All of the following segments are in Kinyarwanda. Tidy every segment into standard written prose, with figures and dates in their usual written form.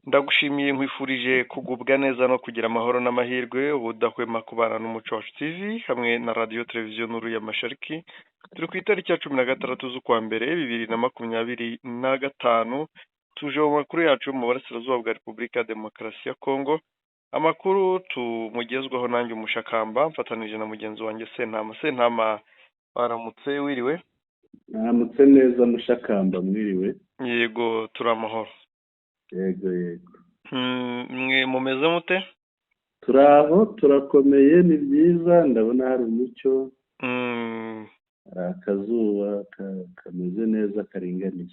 Ndagushimiye, nkwifurije kugubwa neza no kugira amahoro n'amahirwe, ubudahwema kubana n'Umuco Wacu TV hamwe na Radiyo Televiziyo Nuru ya Mashariki. Turi ku itariki ya 16 z'ukwa mbere 2025, tuje mu makuru yacu mu burasirazuba bwa Repubulika ya Demokarasi ya Kongo. Amakuru tumugezwaho nanjye Umushakamba, mfatanije na mugenzi wanjye Sentama. Sentama, waramutse, wiriwe? Mwaramutse neza Mushakamba, mwiriwe? Yego, turi amahoro. Yego. Mwe mumeze mute? Turi aho, turakomeye, ni byiza. Ndabona hari umucyo, hari akazuba kameze neza, karinganiye.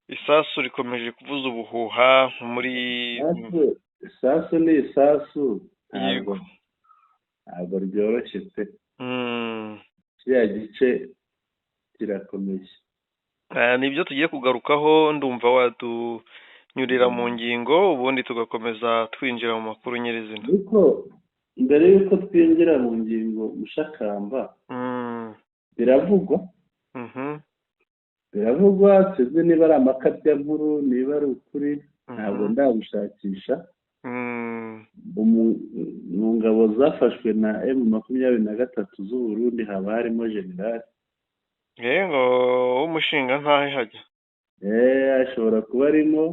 Isasu rikomeje kuvuza ubuhuha muri Isasu ni isasu, ntabwo ntabwo ryoroshye pe. Kiriya gice kirakomeye. Nibyo tugiye kugarukaho. Ndumva wadunyurira mu ngingo, ubundi tugakomeza twinjira mu makuru nyirizina. Ariko mbere y'uko twinjira mu ngingo, Mushakamba, biravugwa, biravugwa, sinzi niba ari amakabyankuru, niba ari ukuri, ntabwo ndabushakisha. Mu ngabo zafashwe na M23 z'u Burundi haba harimo generali. Ngo w'umushinga ntahe hajya. Ashobora kuba arimo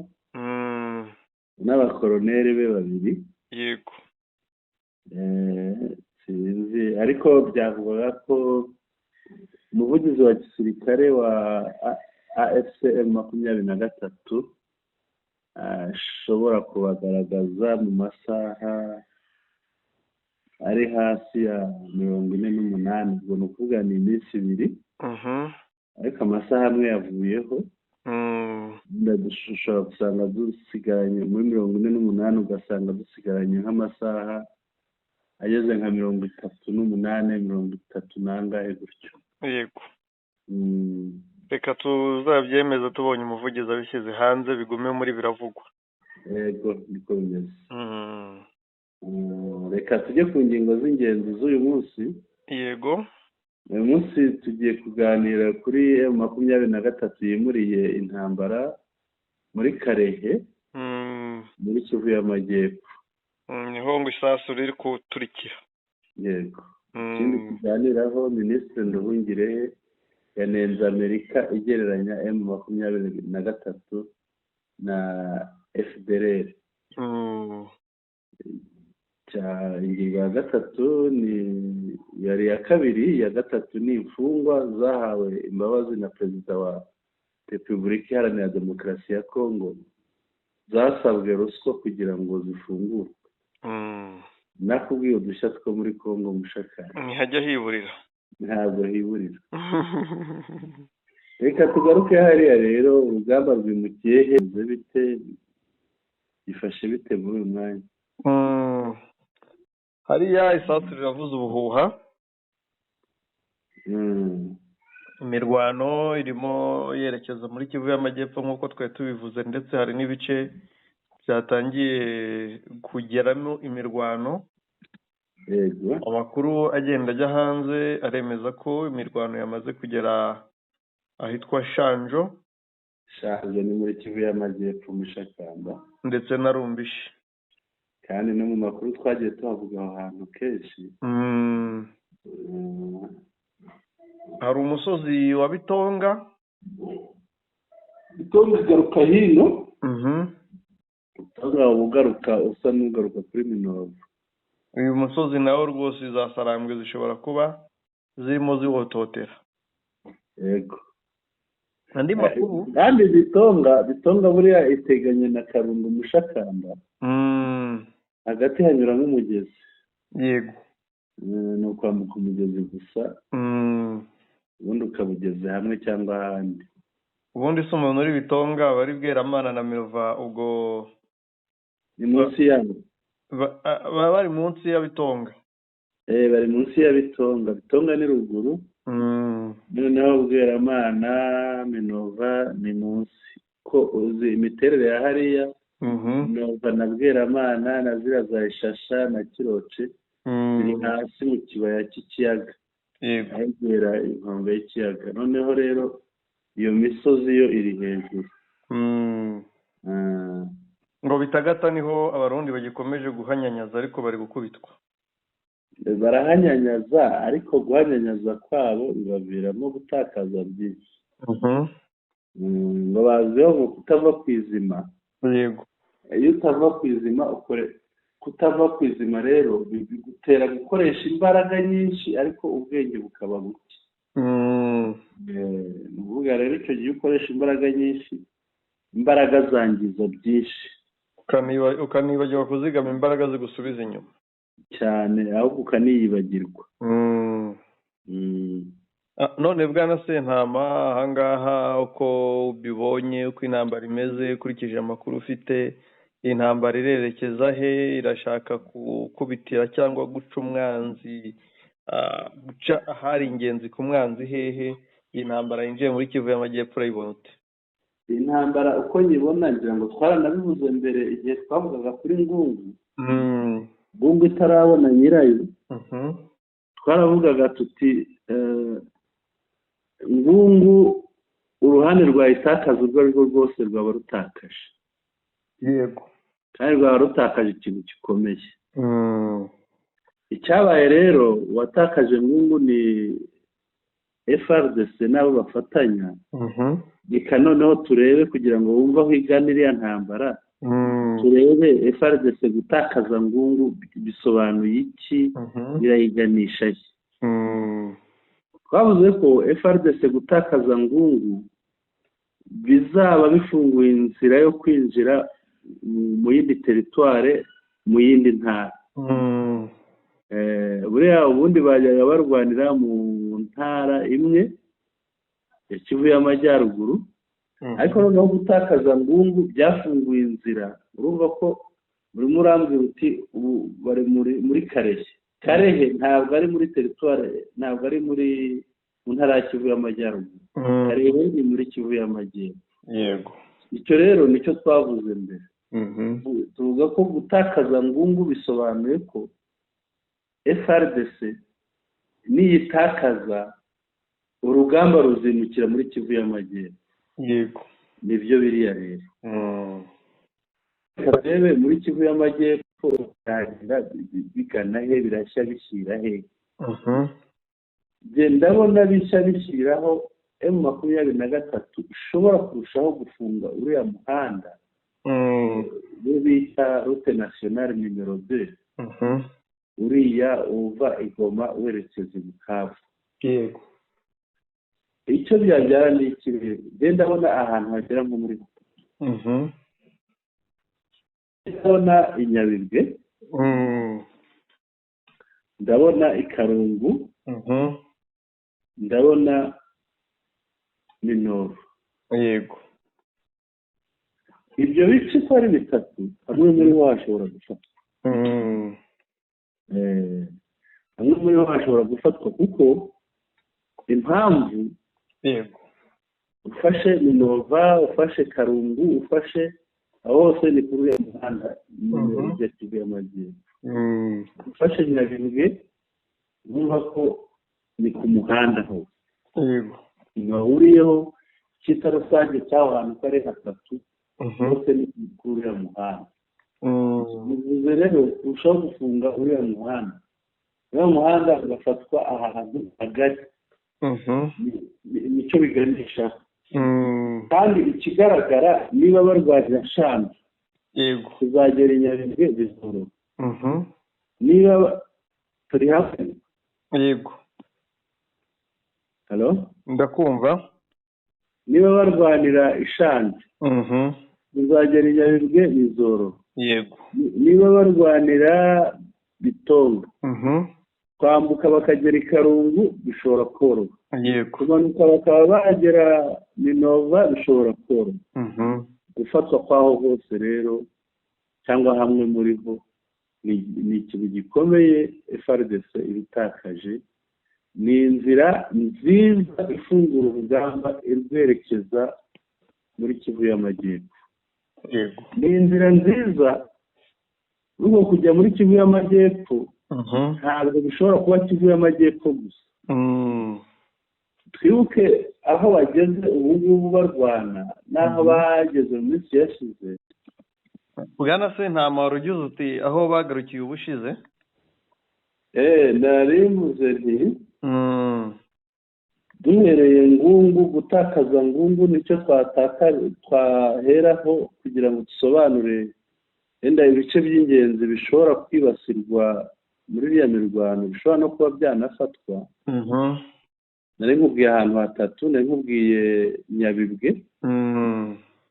n'abakoroneri be babiri. Sinzi, ariko byavugwaga ko umuvugizi wa gisirikare wa AFC M23 ashobora kubagaragaza mu masaha ari hasi ya 48. Ubwo ni ukuvuga ni iminsi 2, ariko amasaha amwe yavuyeho. Dushobora gusanga dusigaranye muri 48, ugasanga dusigaranye nk'amasaha ageze nka 38, mirongo itatu n'angahe gutyo. Reka tuzabyemeza tubonye umuvugizi abishyize hanze, bigume muri biravugwa. Yego, niko bimeze. Reka tujye ku ngingo z'ingenzi z'uyu munsi. Uyu munsi tugiye kuganira kuri M23 yimuriye intambara muri Karehe, muri Kivu y'Amajyepfo. Niho ngo isasu riri kuturikira. Yego. Ikindi tuganiraho, Minisitiri Nduhungirehe yanenze Amerika igereranya M23 na FDLR. Ingingo ya gatatu ni yari iya kabiri, iya gatatu ni imfungwa zahawe imbabazi na Perezida wa Repubulika Iharanira Demokarasi ya Kongo zasabwe ruswa kugira ngo zifungurwe. Nakubwiye udushya two muri Kongo, Mushakari. Ntihajya hiburira. Ntabwo hiburira. Reka tugaruke hariya rero. Urugamba rwimukiye he? Bite, gifashe bite muri uyu mwanya? Hariya isasu riravuza ubuhuha. Imirwano irimo yerekeza muri Kivu y'Amajyepfo nk'uko twari tubivuze, ndetse hari n'ibice byatangiye kugeramo imirwano. Amakuru agenda ajya hanze aremeza ko imirwano yamaze kugera ahitwa Shanjo. Shanjo ni muri Kivu y'Amajyepfo, Mushakamba. Ndetse na Rumbishi. Kandi no mu makuru twagiye tuhavuga aho hantu kenshi. Hari umusozi wa Bitonga. Bitonga igaruka hino. Bitonga uba ugaruka, usa n'ugaruka kuri Minova. Uyu musozi nawo rwose za Sarambwe zishobora kuba zirimo ziwototera. Andi makuru. Kandi Bitonga buriya iteganye na Karungu, Mushakamba. Hagati hanyuramo umugezi. Ni ukwambuka umugezi gusa, ubundi ukaba ugeze hamwe cyangwa ahandi. Ubundi se umuntu uri Bitonga aba ari Bweramana na Minova ubwo? Ni munsi yabo. Baba bari munsi ya Bitonga. Bari munsi ya Bitonga. Bitonga ni ruguru. Noneho Bweramana, Minova ni munsi. Ko uzi imiterere ya hariya, Minova na Bweramana na ziriya za Ishasha na Kiroce ziri hasi mu kibaya cy'ikiyaga, ahegera inkombe y'ikiyaga. Noneho rero iyo misozi yo iri hejuru. Ngo Bitagata niho Abarundi bagikomeje guhanyanyaza, ariko bari gukubitwa. Barahanyanyaza, ariko guhanyanyaza kwabo bibaviramo gutakaza byinshi. Ngo bazwiho ngo kutava ku izima. Yego. Iyo utava ku izima, kutava ku izima rero bigutera gukoresha imbaraga nyinshi, ariko ubwenge bukaba buke. Ni ukuvuga rero icyo gihe ukoresha imbaraga nyinshi, imbaraga zangiza byinshi. Ukanibagirwa kuzigama imbaraga zigusubiza inyuma. Cyane, ahubwo ukaniyibagirwa. None bwana Sentama, ahangaha uko ubibonye, uko intambara imeze, ukurikije amakuru ufite, intambara irerekeza he? Irashaka gukubitira cyangwa guca umwanzi, guca ahari ingenzi ku mwanzi hehe? Iyi ntambara yinjiye muri Kivu y'Amajyepfo urayibona ute? Iyi ntambara uko nyibona, ngira ngo twaranabivuze mbere igihe twavugaga kuri Ngungu. Ngungu itarabona nyirayo, twaravugaga tuti Ngungu uruhande rwayitakaza urwo ari rwo rwose rwaba rutakaje. Yego. Kandi rwaba rutakaje ikintu gikomeye. Icyabaye rero, uwatakaje Ngungu ni FARDC n'abo bafatanya. Reka noneho turebe, kugira ngo wumve aho igana iriya ntambara, turebe FARDC gutakaza Ngungu bisobanuye iki, birayiganisha he. Twavuze ko FARDC gutakaza Ngungu bizaba bifunguye inzira yo kwinjira mu yindi territoire, mu yindi ntara. Buriya ubundi bajyaga barwanira mu ntara imwe ya Kivu y'Amajyaruguru, ariko noneho gutakaza Ngungu byafunguye inzira. Urumva ko urimo urambwira uti ubu bari muri Karehe. Karehe ntabwo ari muri territoire, ntabwo ari mu ntara ya Kivu y'Amajyaruguru. Karehe ni muri Kivu y'Amajyepfo. Yego. Icyo rero nicyo twavuze mbere. Tuvuga ko gutakaza Ngungu bisobanuye ko FARDC niyitakaza urugamba ruzimukira muri Kivu y'Amajyepfo. Yego. Nibyo biriya rero. Turebe muri Kivu y'Amajyepfo bigana he, birashya bishyira he? Ndabona bishya bishyiraho M23 ishobora kurushaho gufunga uriya muhanda wo bita route nationale numéro 2, uriya uva i Goma werekeza i Bukavu. Yego. Icyo byabyara ni iki rero? Ndabona ahantu hagera nko muri, ndabona i Nyabibwe, ndabona i Karungu, ndabona Minova. Yego. Ibyo bice uko ari bitatu, hamwe muri ho hashobora gufatwa. Hamwe muri ho hashobora gufatwa, kuko impamvu, Yego. ufashe Minova, ufashe Karungu, ufashe aho hose ni kuri uriya muhanda ujya Kivu y'Amajyepfo. Ufashe Nyabibwe, urumva ko ni ku muhanda hose. Yego. Bahuriyeho cyita rusange cy'aho hantu uko ari hatatu, hose ni kuri uriya muhanda. Bivuze rero kurushaho gufunga uriya muhanda, uriya muhanda ugafatwa ahantu hagari, nicyo biganisha. Kandi ikigaragara, niba barwanira Shanza, Yego. kuzagera i Nyabibwe bizoroha. Niba turi hafi. Yego. Hello? Ndakumva. Niba barwanira Ishanza, kuzagera i Nyabibwe bizoroha. Yego. Niba barwanira Bitonga, kwambuka bakagera i Karungu bishobora koroha. Yego. Kumanuka bakaba bagera Minova bishobora koroha. Gufatwa kw'aho hose rero, cyangwa hamwe muri ho, ni ikintu gikomeye FARDC ibitakaje. Ni inzira nziza ifungura urugamba irwerekeza muri Kivu y'Amajyepfo. Yego. Ni inzira nziza urwo kujya muri Kivu y'Amajyepfo. Ntabwo bishobora kuba Kivu y'Amajyepfo gusa. Twibuke aho bageze ubu ngubu barwana n'aho bageze mu minsi yashize. Bwana Sentama, wari ugize uti aho bagarukiye ubushize? Narivuze nti duhereye Ngungu, gutakaza Ngungu nicyo twaheraho kugira ngo dusobanure wenda ibice by'ingenzi bishobora kwibasirwa muri iriya mirwano, bishobora no kuba byanafatwa. Nari nkubwiye ahantu hatatu, nari nkubwiye Nyabibwe,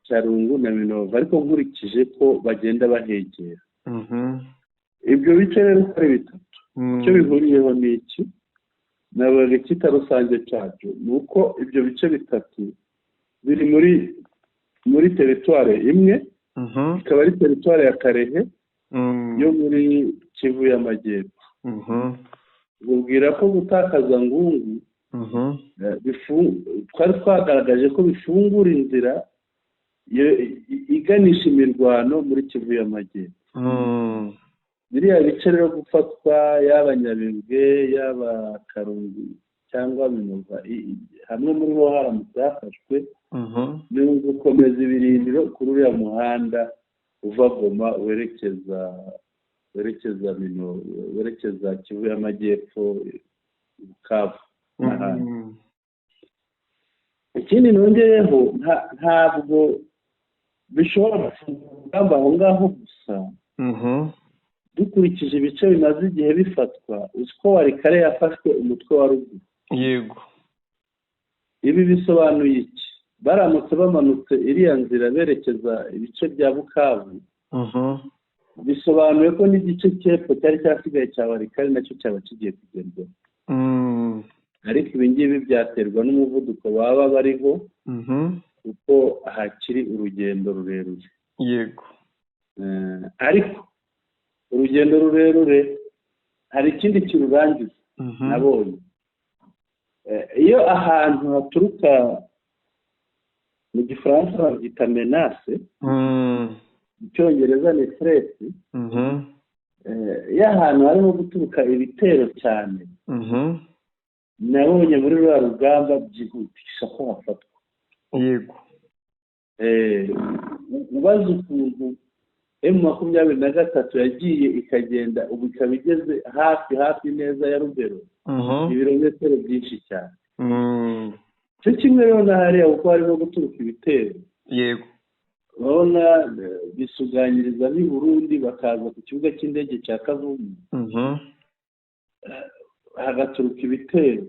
Cyarungu na Minova, ariko nkurikije ko bagenda bahegera. Ibyo bice rero uko ari bitatu, icyo bihuriyeho ni iki? Nabaga icyita rusange cyabyo ni uko ibyo bice bitatu biri muri teritwari imwe, ikaba ari teritwari ya Karehe yo muri Kivu y'Amajyepfo. Bubwira ko gutakaza Ngungu twari twagaragaje ko bifungura inzira iganisha imirwano muri Kivu y'Amajyepfo. Biriya bice rero gufatwa, yaba Nyabibwe, yaba Karungu cyangwa Minova, hamwe muri ho haramutse hafashwe, ni ugukomeza ibirindiro kuri uriya muhanda uva Goma werekeza Mino, werekeza Kivu y'Amajyepfo, Bukavu n'ahandi. Ikindi nongeyeho, ntabwo bishobora gufungura urugamba aho ngaho gusa. Dukurikije ibice bimaze igihe bifatwa, uzi ko Warikare yafashwe umutwe wa ruguru. Ibi bisobanuye iki? Baramutse bamanutse iriya nzira berekeza ibice bya Bukavu, bisobanuye ko n'igice cy'epfo cyari cyasigaye cya Warikare nacyo cyaba kigiye kugerwaho. Ariko ibi ngibi byaterwa n'umuvuduko baba bariho, kuko hakiri urugendo rurerure. Ariko urugendo rurerure hari ikindi kirurangiza nabonye. Iyo ahantu haturuka, mu Gifaransa babyita menace, mu Cyongereza ni threat. Iyo ahantu harimo guturuka ibitero cyane, nabonye muri ruriya rugamba byihutisha ko hafatwa. Ubaze ukuntu M23 yagiye ikagenda, ubu ikaba igeze hafi hafi neza ya Rubero, ibirometero byinshi cyane. Cyo kimwe rero na hariya, kuko harimo guturuka ibitero, urabona bisuganyiriza n'i Burundi, bakaza ku kibuga cy'indege cya Kavumu, hagaturuka ibitero.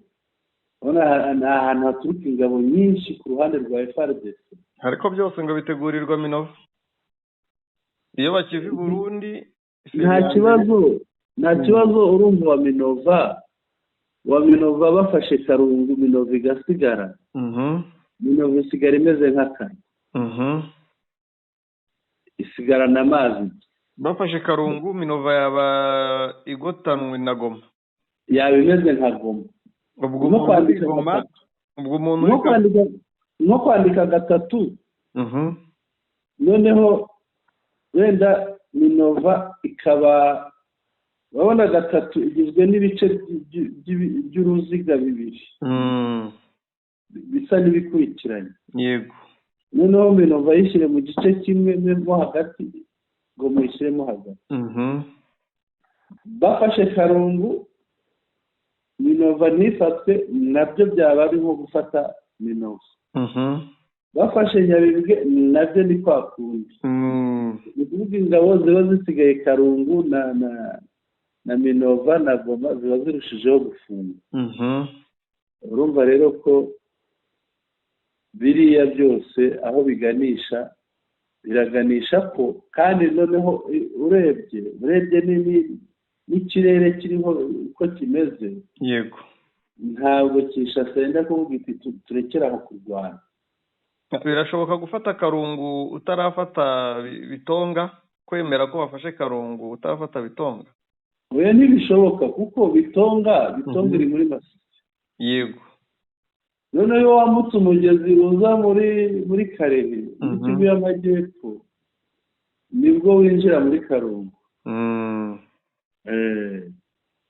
Urabona ni ahantu haturuka ingabo nyinshi ku ruhande rwa FARDC. Ariko byose ngo bitegurirwa Minova iyo bakiva i Burundi. Nta kibazo, nta kibazo. Urumva wa Minova bafashe Karungu, Minova igasigara, Minova isigara imeze nk'akantu, isigarana amazi. Bafashe Karungu, Minova yaba igotanwe na Goma. Yaba imeze nka Goma. Ubwo umuntu uri Goma, ubwo umuntu uri nko kwandika gatatu, noneho wenda Minova ikaba, urabona gatatu igizwe n'ibice by'uruziga bibiri bisa n'ibikurikiranye. Noneho Minova yishyire mu gice kimwe mo hagati, ngo muyishyiremo hagati. Bafashe Karungu, Minova ntifatwe, nabyo byaba ari nko gufata Minova. Bafashe Nyabibwe, nabyo ni kwa kundi. Ni ukuvuga ingabo ziba zisigaye Karungu na Minova na Goma ziba zirushijeho gufunga. Urumva rero ko biriya byose aho biganisha, biraganisha ko kandi noneho urebye n'ikirere kiriho uko kimeze, ntabwo Kinshasa yenda kuvuga iti turekere aho kurwana. Birashoboka gufata Karungu utarafata Bitonga? Kwemera ko wafashe Karungu utarafata Bitonga? Oya, ntibishoboka, kuko Bitonga iri muri Masisi. Noneho iyo wambutse umugezi uza muri Karehe, muri Kivu y'Amajyepfo, nibwo winjira muri Karungu.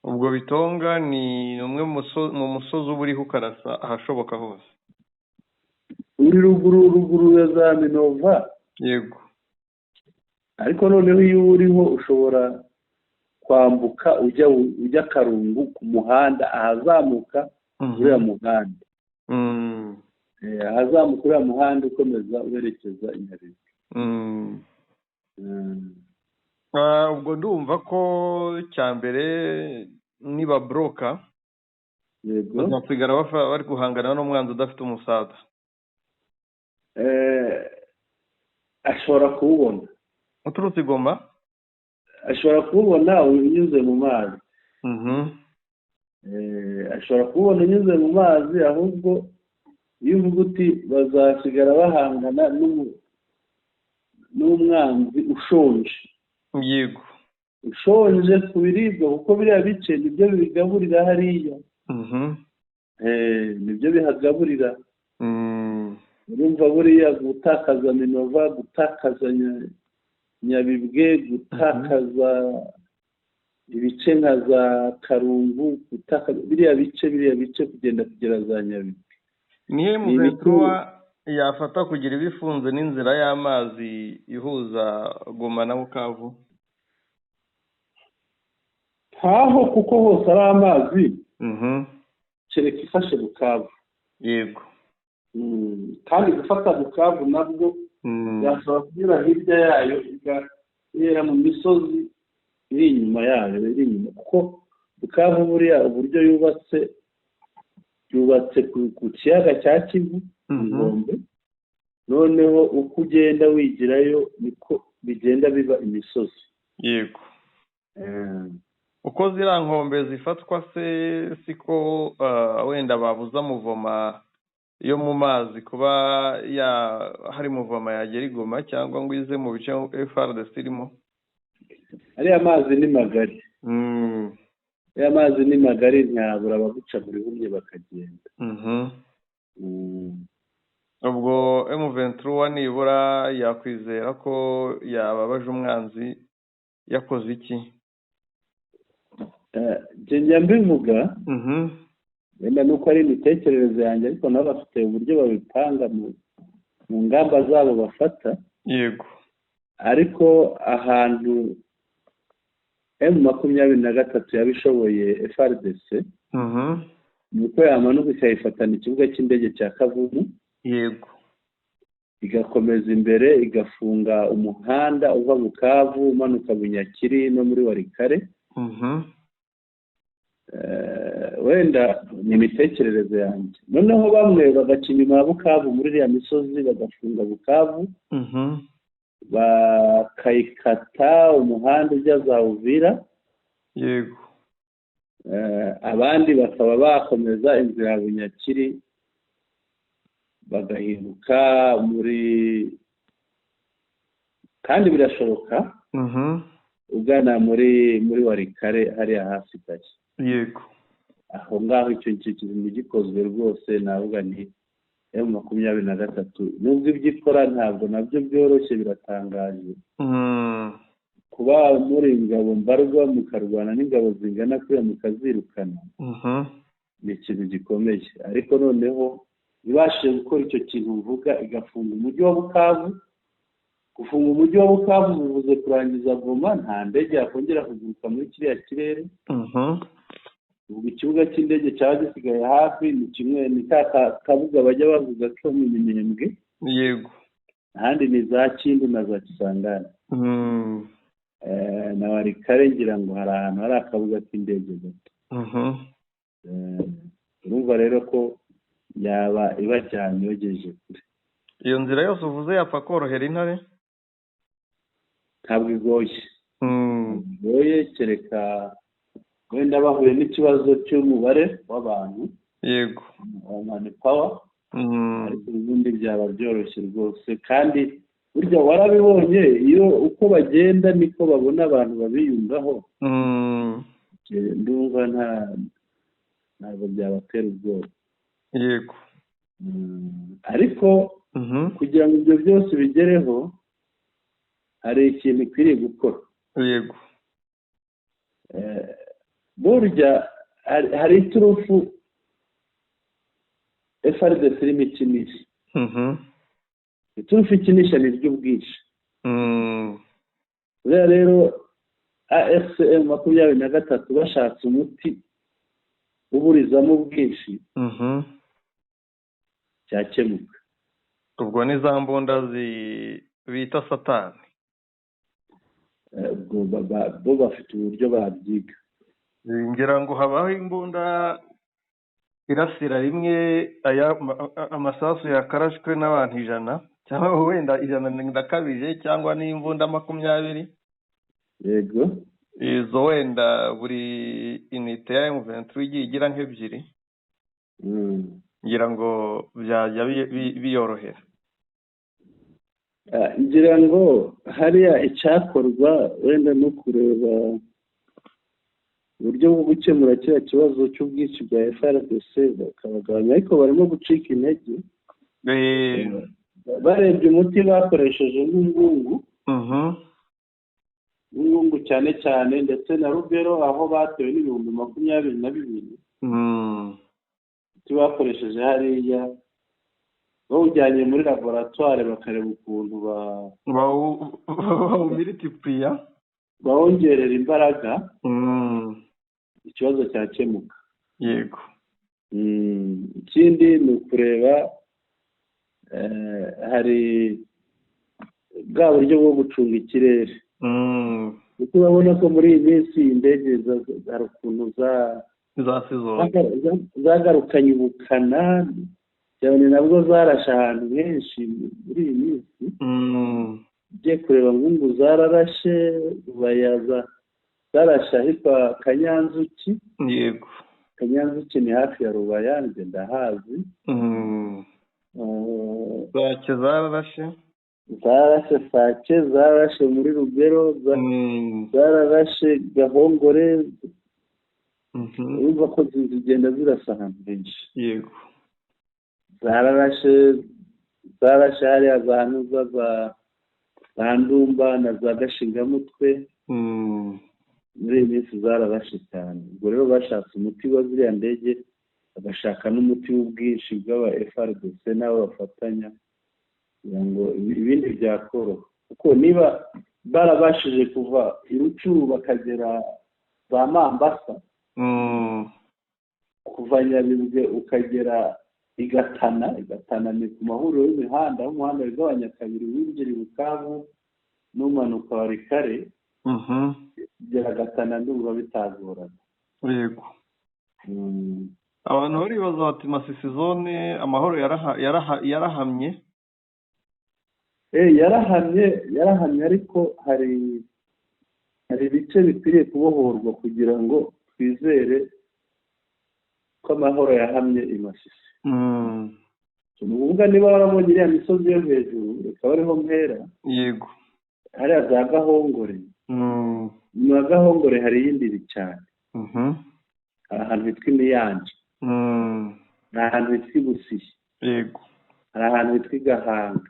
Ubwo Bitonga ni umwe mu musozi uba uriho ukarasa ahashoboka hose. Uri ruguru, ruguru ya za Minova. Ariko noneho iyo uriho ushobora kwambuka ujya Karungu ku muhanda ahazamuka uriya muhanda. Ahazamuka uriya muhanda ukomeza werekeza i Nyabigwi. Ubwo ndumva ko cya mbere niba buroka bazasigara bari guhangana n'umwanzi udafite umusada. Ashobora kuwubona. Uturutse i Goma. Ashobora kuwubona unyuze mu mazi. Ashobora kuwubona unyuze mu mazi. Ahubwo iyo uvuga uti bazasigara bahangana n'umwanzi ushonje, ushonje ku biribwa, kuko biriya bice nibyo bigaburira hariya. Nibyo bihagaburira. Urumva buriya gutakaza Minova, gutakaza Nyabibwe, gutakaza ibice nka za Karungu, gutakaza biriya bice kugenda kugera za Nyabibwe. Niyo Ni muventura yafata kugira ibifunze n'inzira y'amazi ihuza Goma na Bukavu? Ntaho, kuko hose ari amazi, kereka ifashe Bukavu. Kandi gufata Bukavu nabwo yashobora kunyura hirya yayo, igahera mu misozi iri inyuma yayo, iri inyuma, kuko Bukavu buriya uburyo yubatse, yubatse ku kiyaga cya Kivu, inkombe. Noneho uko ugenda wigirayo niko bigenda biba imisozi. Uko ziriya nkombe zifatwa se, siko wenda babuza muvoma yo mu mazi kuba ya hari muvoma yagera i Goma cyangwa ngo ize mu bice FARDC irimo? Ariya mazi ni magari. Ariya mazi ni magari, ntiyabura abaguca mu rihumye bakagenda. Ubwo M23 nibura yakwizera ko yababaje umwanzi yakoze iki? Njye njya mbivuga, wenda nuko ari imitekerereze yanjye, ariko nabo bafite uburyo babipanga mu ngamba zabo bafata. Ariko ahantu M23 yabishoboye FARDC, ni uko yamanuka ikayifatana ikibuga cy'indege cya Kavumu, igakomeza imbere, igafunga umuhanda uva Bukavu umanuka Bunyakiri no muri Walikale. Wenda ni imitekerereze yanjye. Noneho bamwe bagaca inyuma ya Bukavu muri iriya misozi, bagafunga Bukavu, bakayikata umuhanda ujya za Uvira. Abandi bakaba bakomeza inzira ya Bunyakiri, bagahinduka muri, kandi birashoboka, ugana muri Walikale hariya hasigaye. Aho ngaho icyo kintu gikozwe rwose, navuga ni M23, nubwo ibyo ikora ntabwo nabyo byoroshye, biratangaje kuba muri ingabo mbarwa mukarwana n'ingabo zingana kuriya mukazirukana. Ni ikintu gikomeye. Ariko noneho ibashije gukora icyo kintu mvuga, igafunga umujyi wa Bukavu. Gufunga umujyi wa Bukavu bivuze kurangiza Goma, nta ndege yakongera kuguruka muri kiriya kirere. Ubwo ikibuga cy'indege cyaba gisigaye hafi ni kimwe, ni ka kabuga bajya bavuga ko mu Minembwe. Ahandi ni za Kindu na za Kisangani. Na Walikale ngira ngo hari ahantu hari akabuga k'indege gato. Urumva rero ko yaba ibajyanye yogeje kure. Iyo nzira yose uvuze yapfa korohera intare? Ntabwo igoye. Igoye kereka wenda bahuye n'ikibazo cy'umubare w'abantu, wa manpower. Ariko ubundi byaba byoroshye rwose. Kandi burya warabibonye, iyo uko bagenda niko babona abantu babiyungaho. Ndumva ntabwo byabatera ubwoba. Ariko kugira ngo ibyo byose bigereho, hari ikintu ikwiriye gukora. Burya hari iturufu FARDC irimo ikinisha. Iturufu ikinisha ni iry'ubwinshi. Buriya rero AFC M23 bashatse umuti uburizamo ubwinshi, cyakemuka. Ubwo ni za mbunda bita satani. Bo bafite uburyo babyiga. Ngira ngo habaho imbunda irasira rimwe amasasu yakarashwe n'abantu 100, cyangwa wenda 102, cyangwa n'imbunda 20. Yego. Izo wenda buri inite ya M23 igiye igira nk'ebyiri. Ngira ngo byajya biyorohera. Ngira ngo hariya icyakorwa wenda no kureba uburyo bwo gukemura kiriya kibazo cy'ubwinshi bwa FARDC bakabagabanya, ariko barimo gucika intege. Barebye umuti bakoresheje nk'ingungu, nk'ingungu cyane cyane, ndetse na Rubero aho batewe n'22,000. Umuti bakoresheje hariya bawujyanye muri laboratoire bakareba ukuntu bawumilitipuriya, bawongerera imbaraga, ikibazo cyakemuka. Yego. Ikindi ni ukureba hari bwa buryo bwo gucunga ikirere, kuko urabona ko muri iyi minsi indege hari ukuntu zagarukanye ubukana cyane, nabwo zarashe ahantu henshi muri iyi minsi. Ugiye kureba nkungu zararashe, bayaza zarashe ahitwa Kanyanzuki. Yego. Kanyanzuki ni hafi ya Rubaya, njye ndahazi. Sake zararashe, zararashe Sake, zararashe muri Rugero, zararashe Gahongore. Urumva ko zigenda zirasa ahantu henshi. Yego. Zararashe hariya za Ntuza, za Ndumba na za Gashingamutwe. Muri iyi minsi zararashe cyane. Ubwo rero bashatse umuti wa ziriya ndege, bagashaka n'umuti w'ubwinshi bw'aba FARDC n'abo bafatanya, kugira ngo ibindi byakoroha. Kuko niba barabashije kuva i Rucuru bakagera za Mambasa, kuva Nyabibwe ukagera i Gatana, i Gatana ni ku mahuriro y'imihanda, aho umuhanda wigabanya kabiri, winjira i Bukavu n'umanuka wa Rikare, kugera Gatana ndumva bitagorana. Yego. Abantu baribaza bati Masisi zone amahoro yarahamye. Yarahamye, ariko hari ibice bikwiriye kubohorwa kugira ngo twizere ko amahoro yahamye i Masisi. Ni ukuvuga niba warabonye iriya misozi yo hejuru, reka bariho mpera. Yego. Hariya za Gahongore. Nyuma ya Gahongore hari iyindi iri cyane. Hari ahantu hitwa Imiyanja. Hari ahantu hitwa i Busiye. Yego. Hari ahantu hitwa i Gahanga.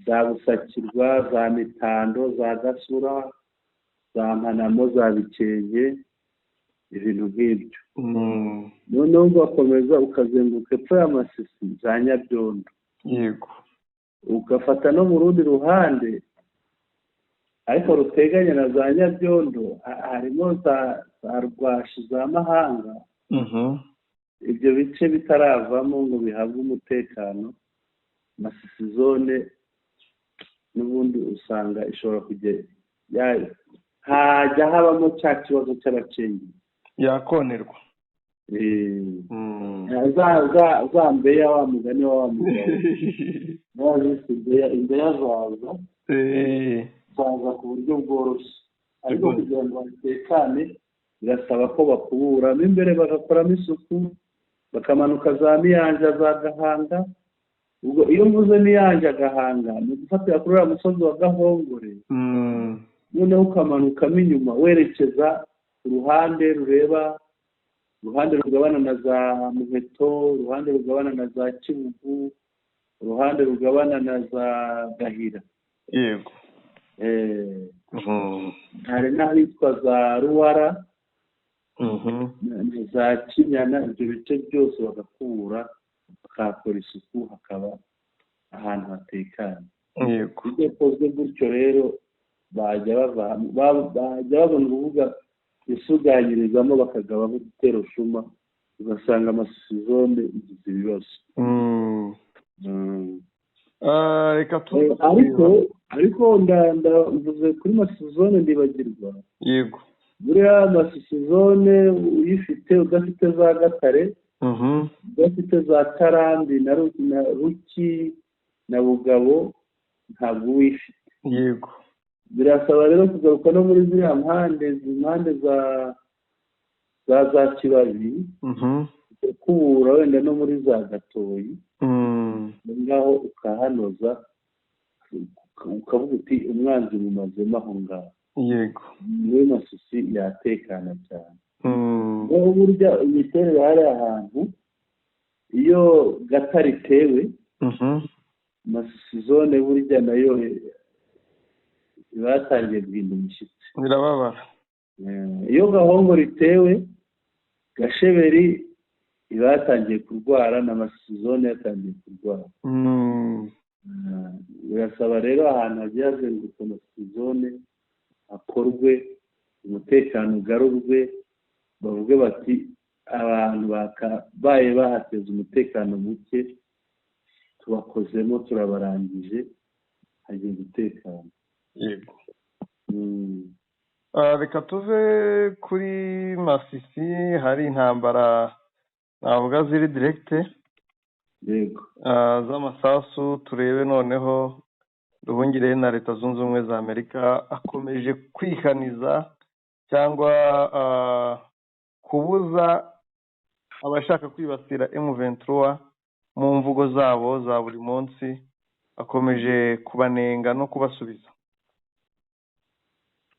Za Busakirwa, za Mitando, za Gasura, za Mpanamo, za Bikenke, ibintu nk'ibyo. Noneho ugakomeza ukazenguruka epfo ya Masisi, za Nyabyondo. Yego. Ugafata no mu rundi ruhande ariko ruteganye na za Nyabyondo, harimo za Rwashi, za Mahanga. Ibyo bice bitaravamo ngo bihabwe umutekano, Masisi zone n'ubundi usanga ishobora kujya hajya habamo cya kibazo cy'abacengezi, yakonerwa. Za mbeya wa mugani wa mugabo, imbeya zaza ku buryo bworoshye, ariko kugira ngo batekane birasaba ko bakuburamo imbere, bagakoramo isuku, bakamanuka za Miyanja, za Gahanga. Ubwo iyo mvuze Miyanja, Gahanga, ni ugufatira kuri uriya musozi wa Gahongore, noneho ukamanukamo inyuma werekeza uruhande rureba, uruhande rugabana na za Muheto, uruhande rugabana na za Kibugu, uruhande rugabana na za Gahira. Yego. Hari n'ahitwa za Ruwara. Za Kinyana, ibyo bice byose bagakura, bakahakora isuku, hakaba ahantu hatekanye. Bidakozwe gutyo rero bajya babona urubuga isuganyirizamo, bakagabaho igitero shuma, ugasanga Masisi zone igize ibibazo. Ariko mvuze kuri Masisi zone ndibagirwa. Yego. Buriya Masisi zone uyifite udafite za Gatare, udafite za Karambi na Ruki na Bugabo, ntabwo uyifite. Yego. Birasaba rero kugaruka no muri ziriya mpande za Kibabi, ukubura wenda no muri za Gatoyi, ngaho ukahanoza, ukavuga uti umwanzi mumazemo aho ngaho. Yego. Muri Masisi yatekana cyane. Naho burya imiterere hari ahantu iyo Gatare itewe, Masisi zone burya nayo batangiye guhinda umushyitsi. Birababara. Iyo Gahongoro itewe, Gasheberi ibatangiye kurwara, na Masisi zone yatangiye kurwara. Birasaba rero ahantu hagiye hazenguruka Masisi zone hakorwe umutekano ugarurwe, bavuge bati abantu bakabaye bahateza umutekano muke, tubakozemo turabarangije, hagiye gutekana. Yego. Reka tuve kuri Masisi, hari intambara navuga ziri direkite. Yego. Z'amasasu, turebe noneho Nduhungirehe na Leta Zunze Ubumwe za Amerika akomeje kwihaniza cyangwa kubuza abashaka kwibasira M23 mu mvugo zabo za buri munsi, akomeje kubanenga no kubasubiza.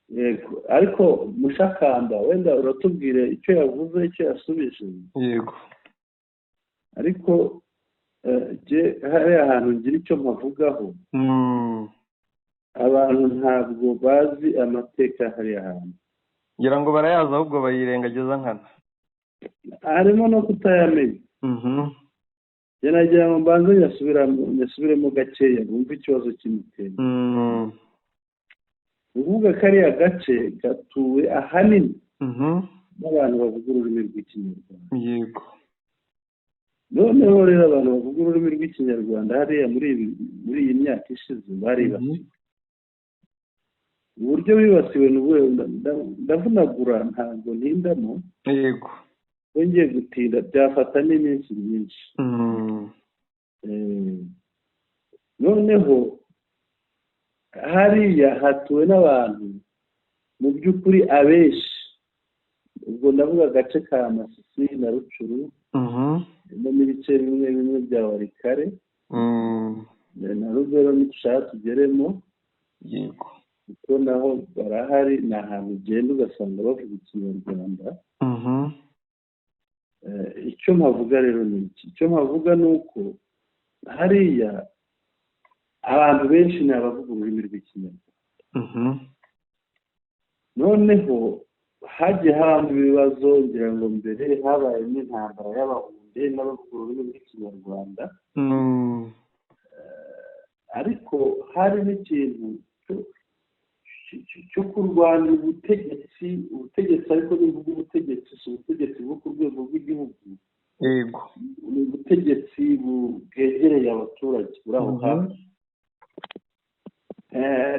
Yego, ariko Mushakamba wenda uratubwire icyo yavuze, icyo yasubije. Yego. Ariko je hari ahantu ngira icyo mpavugaho. Abantu ntabwo bazi amateka hari ahantu. Ngira ngo barayazi ahubwo bayirengagiza nkana. Harimo no kutayamenya. Je nagira ngo mbanze nyasubiremo gakeya bumve ikibazo cy'imiterere. Uvuga kariya gace gatuwe ahanini n'abantu bavuga ururimi rw'Ikinyarwanda. Yego. Noneho rero abantu bavuga ururimi rw'Ikinyarwanda hariya muri iyi myaka ishize baribasiwe. Uburyo bibasiwe ndavunagura ntabwo ntindamo. Yego. Wongeye gutinda byafata n'iminsi myinshi. Noneho hariya hatuwe n'abantu mu by'ukuri abenshi, ubwo ndavuga agace ka Masisi na Rucuru, no n'ibice bimwe bimwe bya Warikare na Rubero nitushaka tugeremo. Yego. Kuko naho barahari, ni ahantu ugenda ugasanga bavuga Ikinyarwanda. Icyo mpavuga rero ni iki? Icyo mpavuga ni uko hariya abantu benshi ni abavuga ururimi rw'Ikinyarwanda. Noneho hagiye habamo ibibazo, ngira ngo mbere habayemo intambara y'Abahunde n'abavuga ururimi rw'Ikinyarwanda. Ariko hari n'ikintu cyo kurwanya ubutegetsi, ariko nivuga ubutegetsi si ubutegetsi bwo ku rwego rw'igihugu. Yego. Ni ubutegetsi bwegereye abaturage buri aho hafi.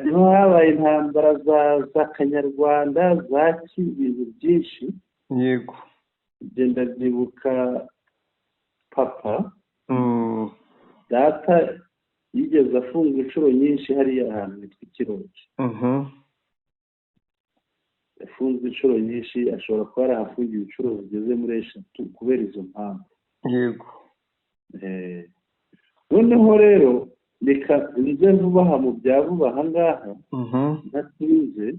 Niho habaye intambara za Kanyarwanda, za ibintu byinshi. Yego. Ngenda byibuka papa data yigeze afunga inshuro nyinshi hariya ahantu hitwa Ikirongi. Yafunzwe inshuro nyinshi, ashobora kuba yarahafungiwe inshuro zigeze muri 3 kubera izo mpamvu. Yego. Noneho rero reka nze vuba aha mu bya vuba aha ngaha, ntatinze.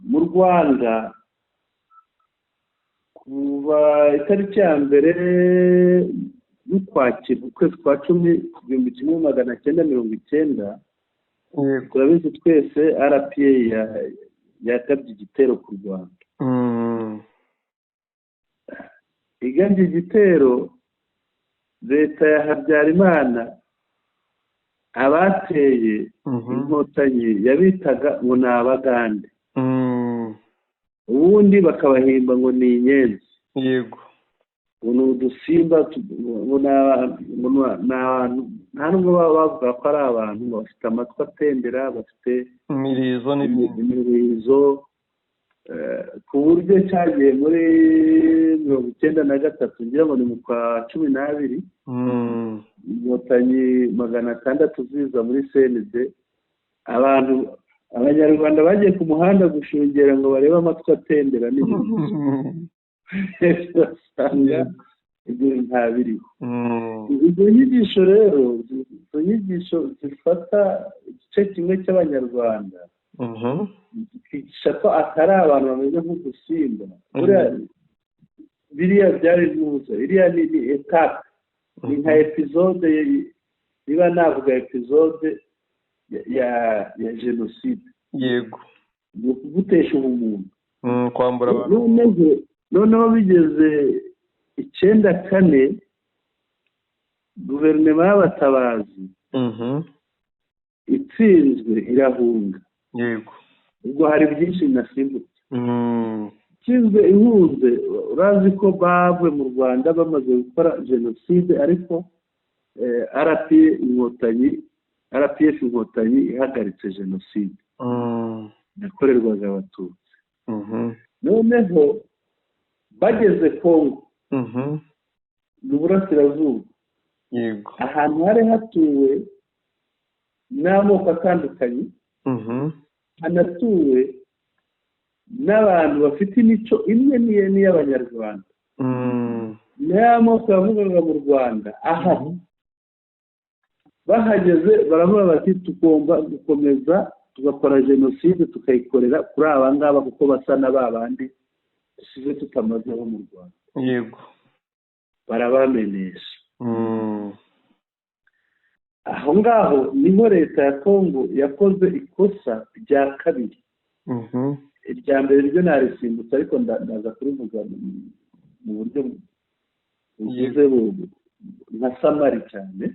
Mu Rwanda kuva itariki ya 1 y'Ukwakira, ukwezi kwa 10, 1990, turabizi twese RPA yagabye igitero ku Rwanda. Igabye igitero leta ya Habyarimana, abateye Inkotanyi yabitaga ngo ni Abagande, ubundi bakabahimba ngo ni inyenzi. Yego. Ngo ni udusimba, ngo ni abantu, nta nubwo baba bavuga ko ari abantu, bafite amatwi atendera, bafite imirizo n'ibindi, imirizo, ku buryo cyagiye muri 93, ngira ngo ni mu kwa 12, Inkotanyi 600 ziza muri CND, abantu Abanyarwanda bagiye ku muhanda gushungera ngo barebe amatwi atendera n'ibindi, basanga ibyo ntabiriho. Izo nyigisho rero, izo nyigisho zifata igice kimwe cy'Abanyarwanda, zikigisha ko atari abantu bameze nk'udusimba. Biriya byari byibuze, iriya ni étape, ni nka épisode, niba navuga épisode ya jenoside. Yego. Ni ukugutesha ubumuntu, kwambura abantu. Noneho bigeze 94, guverinoma y'Abatabazi itsinzwe irahunga. Yego. Ubwo hari byinshi nasimbutse. Itsinzwe ihunze, urazi ko bavuye mu Rwanda bamaze gukora jenoside, ariko RP Inkotanyi, RPF Inkotanyi ihagaritse jenoside yakorerwaga Abatutsi. Noneho bageze Kongo, mu burasirazuba, yego, ahantu hari hatuwe n'amoko atandukanye, hanatuwe n'abantu bafite imico imwe n'iy'Abanyarwanda, n'aya moko yavugaga mu Rwanda ahari. Bahageze baravuga bati: "Tugomba gukomeza tugakora jenoside, tukayikorera kuri aba ngaba, kuko basa na ba bandi dusize tutamazeho mu Rwanda." Yego. Barabamenesha. Aho ngaho niho leta ya Kongo yakoze ikosa rya kabiri. Irya mbere ryo narisimbutse, ariko ndaza kurivuga mu buryo bugize nka summary cyane.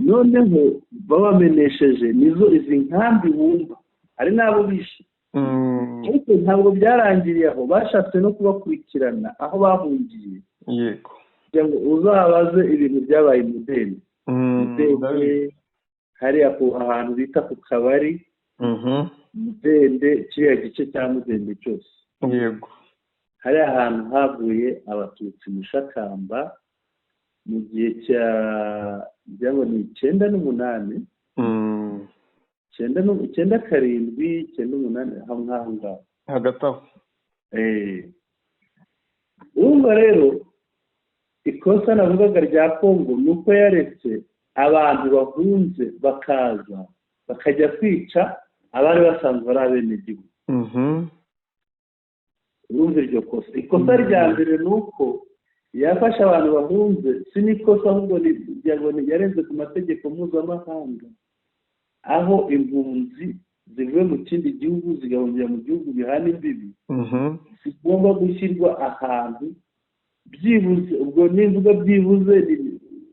Noneho babamenesheje, nizo izi nkambi wumva hari n'abo bishe, ariko ntabwo byarangiriye aho, bashatse no kubakurikirana aho bahungiye, Yego. kugira ngo uzabaze ibintu byabaye i Mudende. Mudende hariya ku ahantu bita ku Kabari, Mudende, kiriya gice cya Mudende cyose, Yego. hari ahantu haguye Abatutsi Mushakamba mu gihe cya, ngira ngo ni 98, 97, 98, aho ngaho ngaho. Hagati aho. Urumva rero ikosa navugaga rya Kongo ni uko yaretse abantu bahunze bakaza bakajya kwica abari basanzwe ari abenegihugu. Urumva iryo kosa, ikosa rya mbere ni uko yafashe abantu bahunze, si n'ikosa ahubwo ngo yarenze ku mategeko mpuzamahanga, aho impunzi zivuye mu kindi gihugu zigahungira mu gihugu bihana imbibi, zigomba gushyirwa ahantu byibuze, ubwo nimvuga byibuze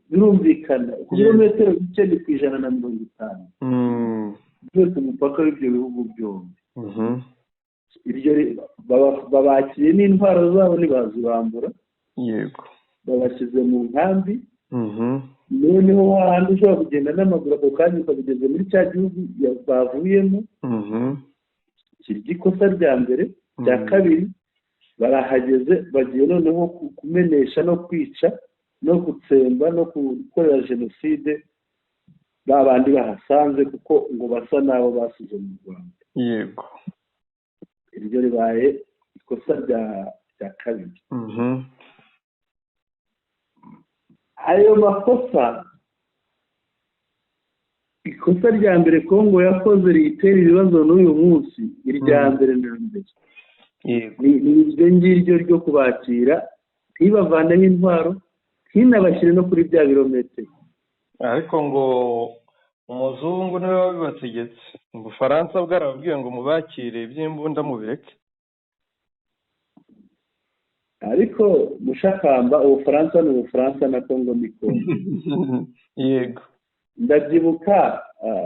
birumvikana, ku birometero bike, ni ku 150 uvuye ku mupaka w'ibyo bihugu byombi. Iryo babakiriye n'intwaro zabo ntibazibambura, Yego. babashyize mu nkambi. Noneho hahandi ushobora kugenda n'amaguru ako kanya ukabigeze muri cya gihugu bavuyemo. Kirya ikosa rya mbere. Rya kabiri, barahageze bagiye noneho kumenesha no kwica no gutsemba no gukorera jenoside ba bandi bahasanze, kuko ngo basa n'abo basize mu Rwanda. Yego. Iryo ribaye ikosa rya kabiri. Ayo makosa, ikosa rya mbere Kongo yakoze riyitera ibibazo n'uyu munsi, irya mbere na mbere, Yego. ni iryo ngiryo ryo kubakira ntibavaneho intwaro, ntinabashyire no kuri bya birometero. Ariko ngo umuzungu niwe wabibategetse, Ubufaransa bwarababwiye ngo mubakire, iby'imbunda mubireke. Ariko Mushakamba, Ubufaransa ni Ubufaransa na Kongo ni Kongo. Yego. Ndabyibuka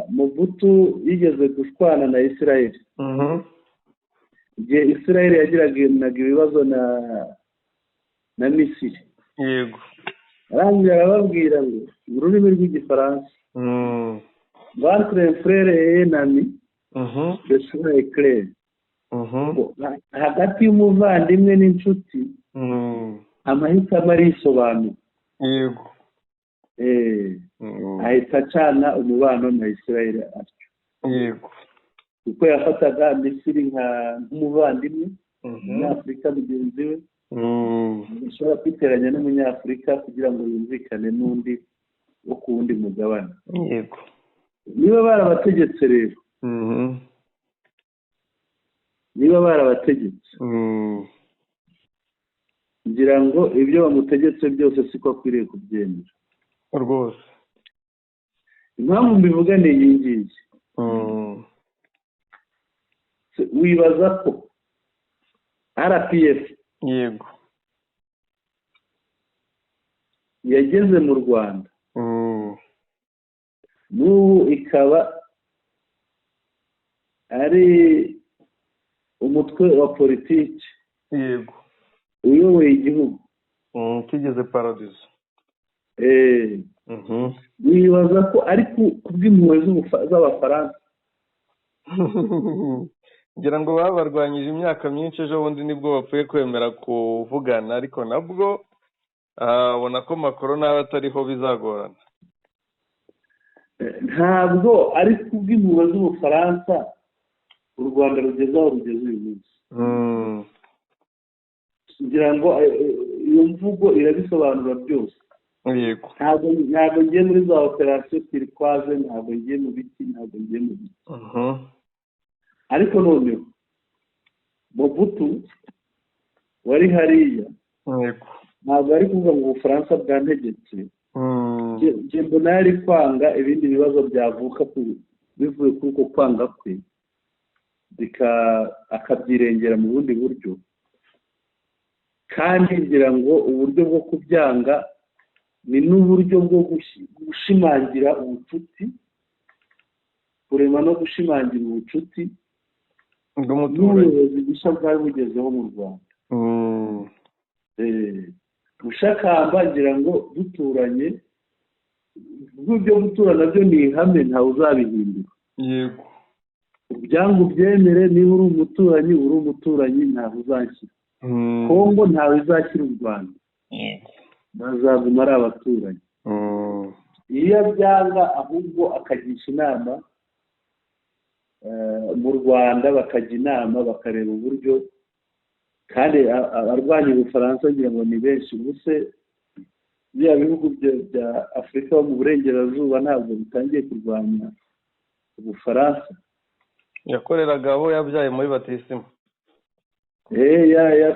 Mobutu yigeze gushwana na Israel, igihe Israel yagiraga ibibazo na Misiri. Yego. Arangije arababwira ngo ururimi rw'Igifaransa, "Entre frère et un ami, le choix est clair." Hagati y'umuvandimwe n'inshuti, amahitamo arisobanura. Yego. Ahita acana umubano na Israel atyo. Yego. Kuko yafataga Misiri nk'umuvandimwe, Umunyafurika mugenzi we, ashobora kwiteranya n'Umunyafurika kugira ngo yumvikane n'undi wo ku wundi mugabane. Yego. Niba barabategetse rero, niba barabategetse, ngira ngo ibyo bamutegetse byose siko akwiriye kubyemera. Rwose. Impamvu mbivuga ni iyi ngiyi: wibaza ko RPF Yego. yageze mu Rwanda, n'ubu ikaba ari umutwe wa politiki Yego. uyoboye igihugu, Kigeze paradizo. Wibaza ko ari ku bw'impuhwe z'Abafaransa? Ngira ngo babarwanyije imyaka myinshi, ejo bundi nibwo bapfuye kwemera kuvugana, ariko nabwo ubona ko Macron nawe atariho bizagorana. Ntabwo ari ku bw'impuhwe z'Ubufaransa u Rwanda rugeze aho rugeze uyu munsi. Ngira ngo iyo mvugo irabisobanura byose. Yego. Ntabwo ngiye muri za Opération Turquoise, ntabwo ngiye mu biti, ntabwo ngiye mu biti. Ariko noneho Mobutu wari hariya, ntabwo ari kuvuga ngo Ubufaransa bwantegetse. Njye mbona yari kwanga ibindi bibazo byavuka bivuye kuri uko kwanga kwe, akabyirengera mu bundi buryo. Kandi ngira ngo uburyo bwo kubyanga ni n'uburyo bwo gushimangira ubucuti, kurema no gushimangira ubucuti bw'umuturanyi n'ubuyobozi bushya bwari bugezeho mu Rwanda. Mushakamba, ngira ngo duturanye, ibyo gutura nabyo ni ihame, ntawe uzabihindura. Yego. Ubyanga ubyemere, niba uri umuturanyi, uri umuturanyi, ntawe uzashyira Kongo, ntawe izashyira u Rwanda, bazaguma ari abaturanyi. Iyo abyanga ahubwo akagisha inama mu Rwanda, bakajya inama, bakareba uburyo. Kandi abarwanya Ubufaransa ngira ngo ni benshi. Ubuse biriya bihugu bya Afurika yo mu Burengerazuba ntabwo bitangiye kurwanya Ubufaransa? Yakoreraga abo yabyaye muri batisimu. Ya ya,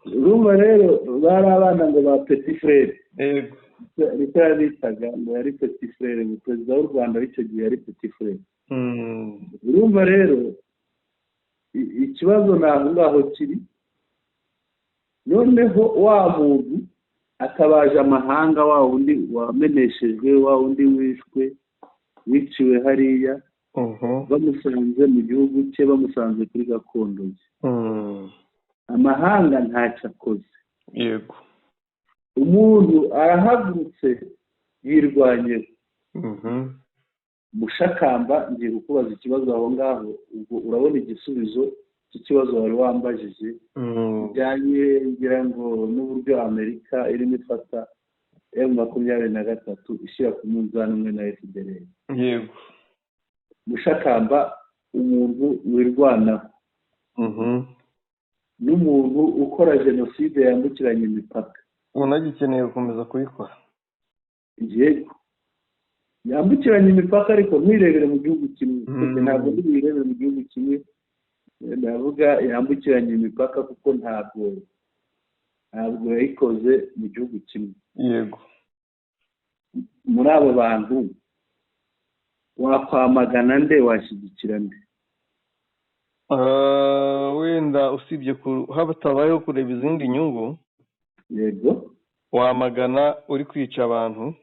urumva rero bari abana ngo ba petit frère. Yego. Niko yabitaga, ngo yari petit frère, ngo perezida w'u Rwanda w'icyo gihe yari petit frère. Urumva rero ikibazo ni aho ngaho kiri. Noneho wa muntu atabaje amahanga, wa wundi wameneshejwe, wa wundi wishwe, wiciwe hariya, bamusanze mu gihugu cye, bamusanze kuri gakondo ye, amahanga ntacyo akoze. Yego. Umuntu arahagurutse yirwanyeho. Mushakamba, ngiye kukubaza ikibazo aho ngaho, ubwo urabona igisubizo cy'ikibazo wari wambajije bijyanye, ngira ngo, n'uburyo Amerika irimo ifata M23 ishyira ku munzani umwe na FDLR. Yego. Mushakamba, umuntu wirwanaho n'umuntu ukora jenoside yambukiranya imipaka, unagikeneye gukomeza kubikora, yego, yambukiranya imipaka, ariko ntirebere mu gihugu kimwe, ntabwo ntibirebere mu gihugu kimwe, ndavuga yambukiranya imipaka kuko ntabwo yayikoze mu gihugu kimwe. Yego. Muri abo bantu wakwamagana nde, washyigikira nde? Wenda usibye hatabayeho kureba izindi nyungu, yego, wamagana uri kwica abantu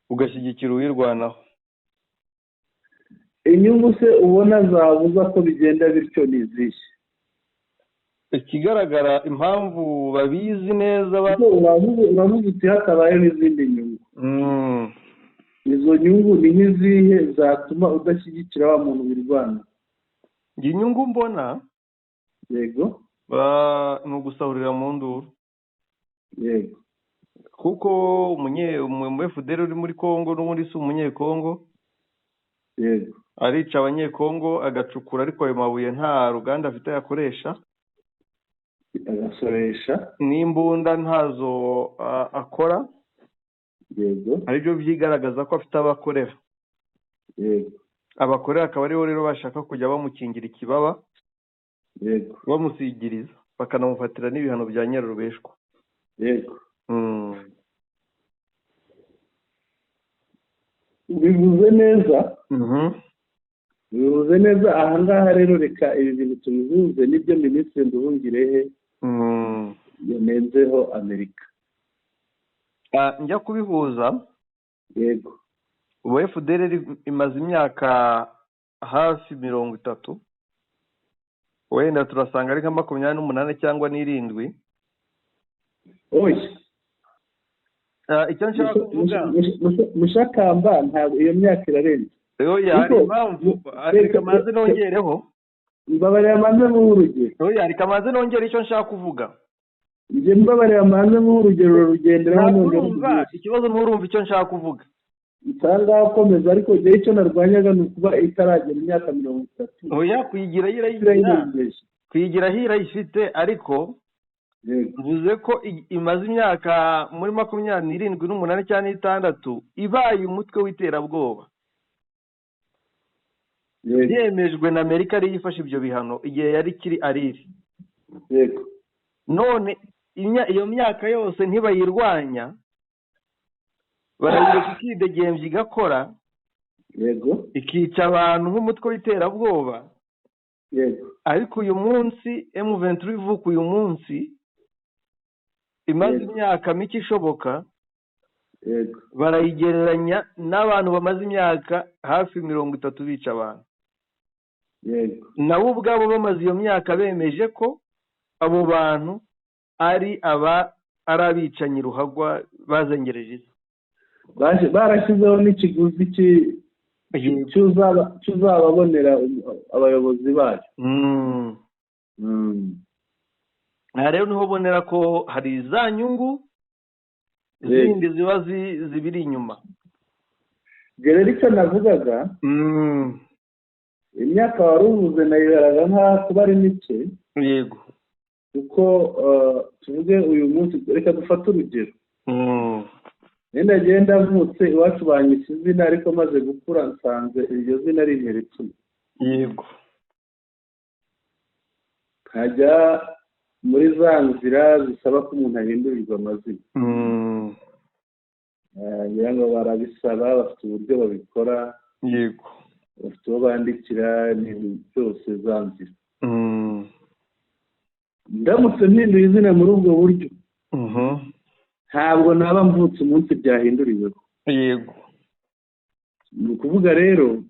ugashyigikira uwirwanaho. Inyungu se ubona zabuza ko bigenda bityo ni izihe? Ikigaragara impamvu babizi neza, uravuga uti hatabayeho izindi nyungu. Izo nyungu ni nk'izihe zatuma udashyigikira wa muntu wirwana? Inyungu mbona, yego, ni ugusahurira mu nduru. Yego. Kuko umu FDL uri muri Kongo n'ubundi si umunyekongo. Yego. Arica abanyekongo agacukura, ariko ayo mabuye nta ruganda afite yakoresha, agasoresha, n'imbunda ntazo akora. Yego. Aribyo byigaragaza ko afite abakorera. Yego. Abakorera akaba aribo rero bashaka kujya bamukingira ikibaba. Yego. Bamusigiriza, bakanamufatira n'ibihano bya nyirarubeshwa. Yego. Bivuze neza. Bivuze neza. Ahangaha rero reka ibi bintu tubihuze n'ibyo Minisitiri Nduhungirehe yanenzeho Amerika. Njya kubihuza. Yego. Ubu FDL imaze imyaka hafi 30, wenda turasanga ari nka 28 cyangwa 27. Oya. Icyo nshaka kuvuga, Mushakamba, ntabwo iyo myaka irarenze. Oya, hari impamvu, reka maze nongereho. Mbabarira manze muhe urugero. Oya, reka maze nongere icyo nshaka kuvuga. Njye mbabarira manze muhe urugero rugenderaho. Nturumva ikibazo, nturumva icyo nshaka kuvuga. Usanga akomeza, ariko njyewe icyo narwanyaga ni ukuba itaragera imyaka 30. Oya, kuyigira irayigira, kuyigira irayifite, ariko mvuze ko imaze imyaka muri 27 n'umunani cyangwa 6 ibaye umutwe w'iterabwoba. Byemejwe na Amerika ariyo ifashe ibyo bihano igihe yari kiri ariri. Yego. None iyo myaka yose ntibayirwanya, barayireka ikidegembya igakora. Yego. Ikica abantu nk'umutwe w'iterabwoba. Yego. Ariko uyu munsi M23 ivuka uyu munsi imaze imyaka mike ishoboka. Yego. Barayigereranya n'abantu bamaze imyaka hafi 30 bica abantu. Yego. Nabo ubwabo bamaze iyo myaka bemeje ko abo bantu ari abicanyi ruhagwa bazengereje isi. Barashyizeho n'ikiguzi cy'uzababonera abayobozi bayo. Aha rero niho ubonera ko hari za nyungu zindi ziba zibiri inyuma. Rero icyo navugaga, imyaka wari uvuze nayibaraga nk'aho kuba ari mike. Yego. Kuko tuvuge uyu munsi, reka dufate urugero. Nenda genda mvutse iwacu banyise izina, ariko maze gukura nsanze iryo zina ari intera 10. Yego. Nkajya muri za nzira zisaba ko umuntu ahindurirwa amazina. Ngira ngo barabisaba, bafite uburyo babikora. Yego. Bafite uwo bandikira, ibintu byose za nzira. Ndamutse mpinduye izina muri ubwo buryo, ntabwo naba mvutse umunsi byahinduriweho. Yego. Ni ukuvuga rero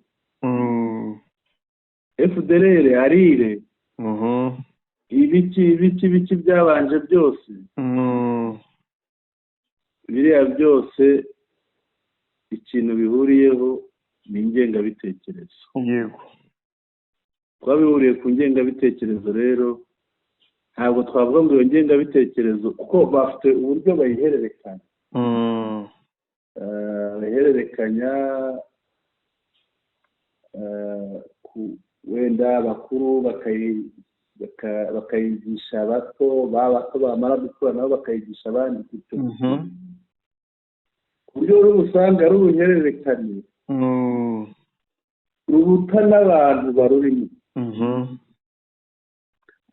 FDLR arire ibiki ibiki ibiki byabanje byose, biriya byose ikintu bihuriyeho ni ingengabitekerezo. Yego. Kuba bihuriye ku ngengabitekerezo rero, ntabwo twavuga ngo iyo ngengabitekerezo, kuko bafite uburyo bayihererekanya. Bayihererekanya wenda abakuru bakayigisha abato, bato bamara gukura nabo bakayigisha abandi gutyo. Ku buryo usanga ari uruhererekane ruruta n'abantu barurimo.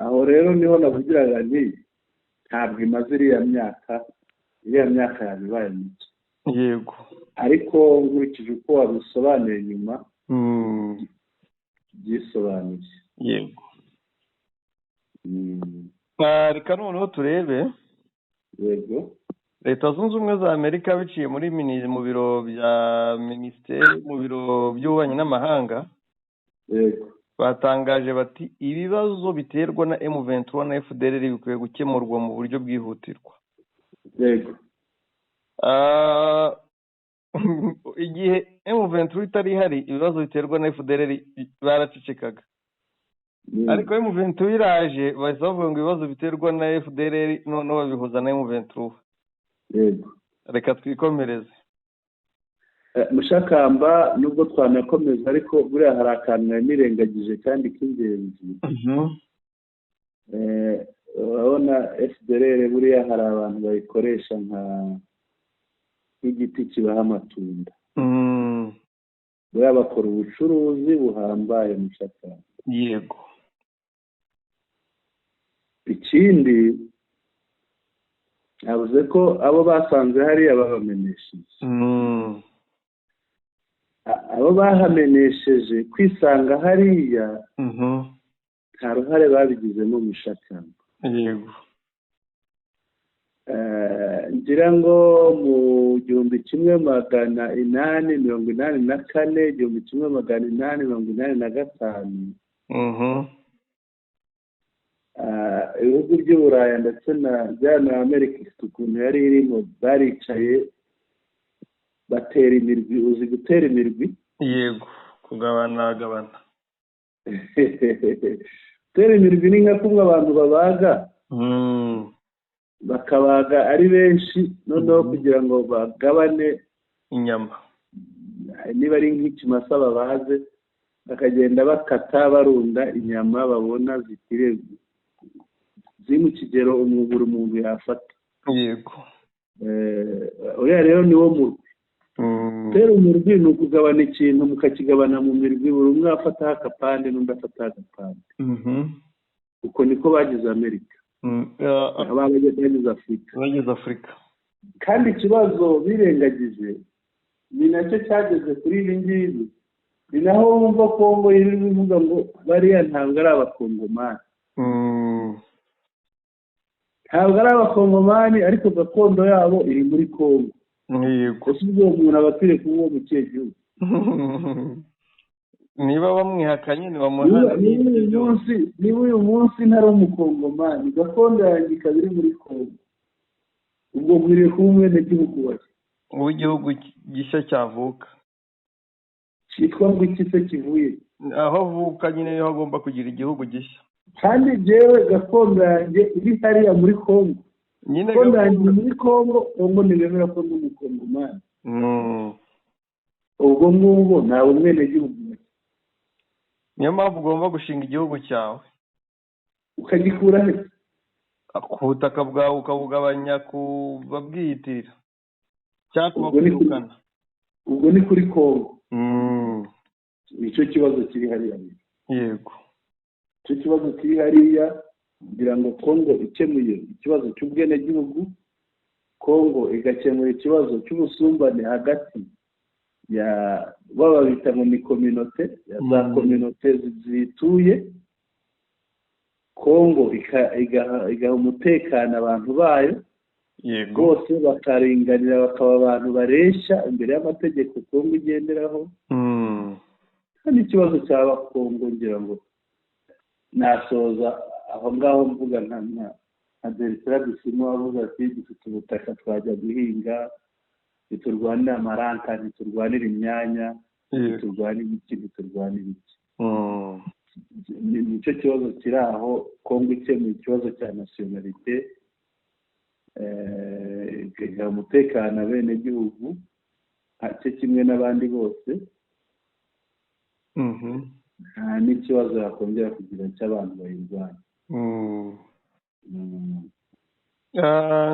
Aho rero niho navugiraga nti ntabwo imaze iriya myaka, iriya myaka yaba ibaye mike. Yego. Ariko nkurikije uko wabisobanuye nyuma, byisobanuye. Yego. Reka noneho turebe. Yego. Leta Zunze Ubumwe za Amerika biciye muri mu biro bya minisiteri, mu biro by'ububanyi n'amahanga. Yego. Batangaje bati ibibazo biterwa na M23 na FDLR bikwiye gukemurwa mu buryo bwihutirwa. Yego. Igihe M23 itari ihari, ibibazo biterwa na FDLR baracecekaga. Ariko M23 iraje, bahise bavuga ngo ibibazo biterwa na FDLR noneho babihuza na M23. Yego. Reka twikomereze. Mushakamba, nubwo twanakomeza, ariko buriya hari akantu nari nirengagije kandi k'ingenzi. Urabona FDLR buriya hari abantu bayikoresha nk'igiti kibaha amatunda. Buriya bakora ubucuruzi buhambaye, Mushakamba. Yego. Ikindi navuze ko abo basanze hariya babamenesheje. Abo bahamenesheje kwisanga hariya nta ruhare babigizemo, Mushakamba. Yego. Ngira ngo mu 1884, 1885, ibihugu by'Uburaya ndetse na bya na Amerika ifite ukuntu yari irimo, baricaye batera imirwi. Uzi gutera imirwi? Yego, kugabanagabana. Gutera imirwi ni nka kumwe abantu babaga, bakabaga ari benshi, noneho kugira ngo bagabane inyama, niba ari nk'ikimasa babaze, bakagenda bakata barunda inyama babona zikwiriye, ziri mu kigero buri muntu yafata. Yego. Uriya rero ni wo murwi. Gutera umurwi ni ukugabana ikintu, mukakigabana mu mirwi, buri umwe afataho akapande n'undi afataho agapande. Uko niko bagize Amerika, bagize Afurika. Bagize Afurika. Kandi ikibazo birengagije ni nacyo cyageze kuri ibi ngibi, ni naho wumva Kongo yirirwa ivuga ngo bariya ntabwo ari Abakongomani, ntabwo ari Abakongomani, ariko gakondo yabo iri muri Kongo. Yego. Ese ubwo uwo muntu aba akwiriye kuba uwo mu kihe gihugu? Niba bamwihakanye ntibamuhana. Niba uyu munsi ntari Umukongomani, gakondo yanjye ikaba iri muri Kongo, ubwo nkwiriye kuba umwenegihugu wa w'igihugu gishya cyavuka. Cyitwa ngo iki se kivuye? Aho avuka nyine niho agomba kugira igihugu gishya. Kandi jyewe gakondo yanjye iri hariya muri Kongo. Nyine gakondo yanjye iri muri Kongo, Kongo ntibemera ko ndi Umukongomani. Ubwo ngubwo ntawe umwenegihugu. Niyo mpamvu ugomba gushinga igihugu cyawe. Ukagikura he? Ku butaka bwawe, ukabugabanya ku babwiyitirira cyangwa kubakwirukana. Ubwo ni kuri Kongo. Nicyo kibazo kiri hariya. Yego. Icyo kibazo kiri hariya, kugira ngo Kongo ikemuye ikibazo cy'ubwenegihugu, Kongo igakemura ikibazo cy'ubusumbane hagati ya baba bita ngo ni communauté ya za communauté zituye Kongo, igaha umutekano abantu bayo bose, bakaringanira, bakaba abantu bareshya imbere y'amategeko Kongo igenderaho. Kandi ikibazo cyaba Kongo, ngira ngo nasoza aho ngaho mvuga nka Bertrand Bisimwa avuga ati: "Dufite ubutaka twajya guhinga, ntiturwanira amaranka, ntiturwanira imyanya, ntiturwanira iki, ntiturwanira iki." Nicyo kibazo kiri aho. Kongo ikemuye ikibazo cya nationalité, igaha umutekano abenegihugu cyo kimwe n'abandi bose, nta n'ikibazo yakongera kugira cy'abantu bayirwanya.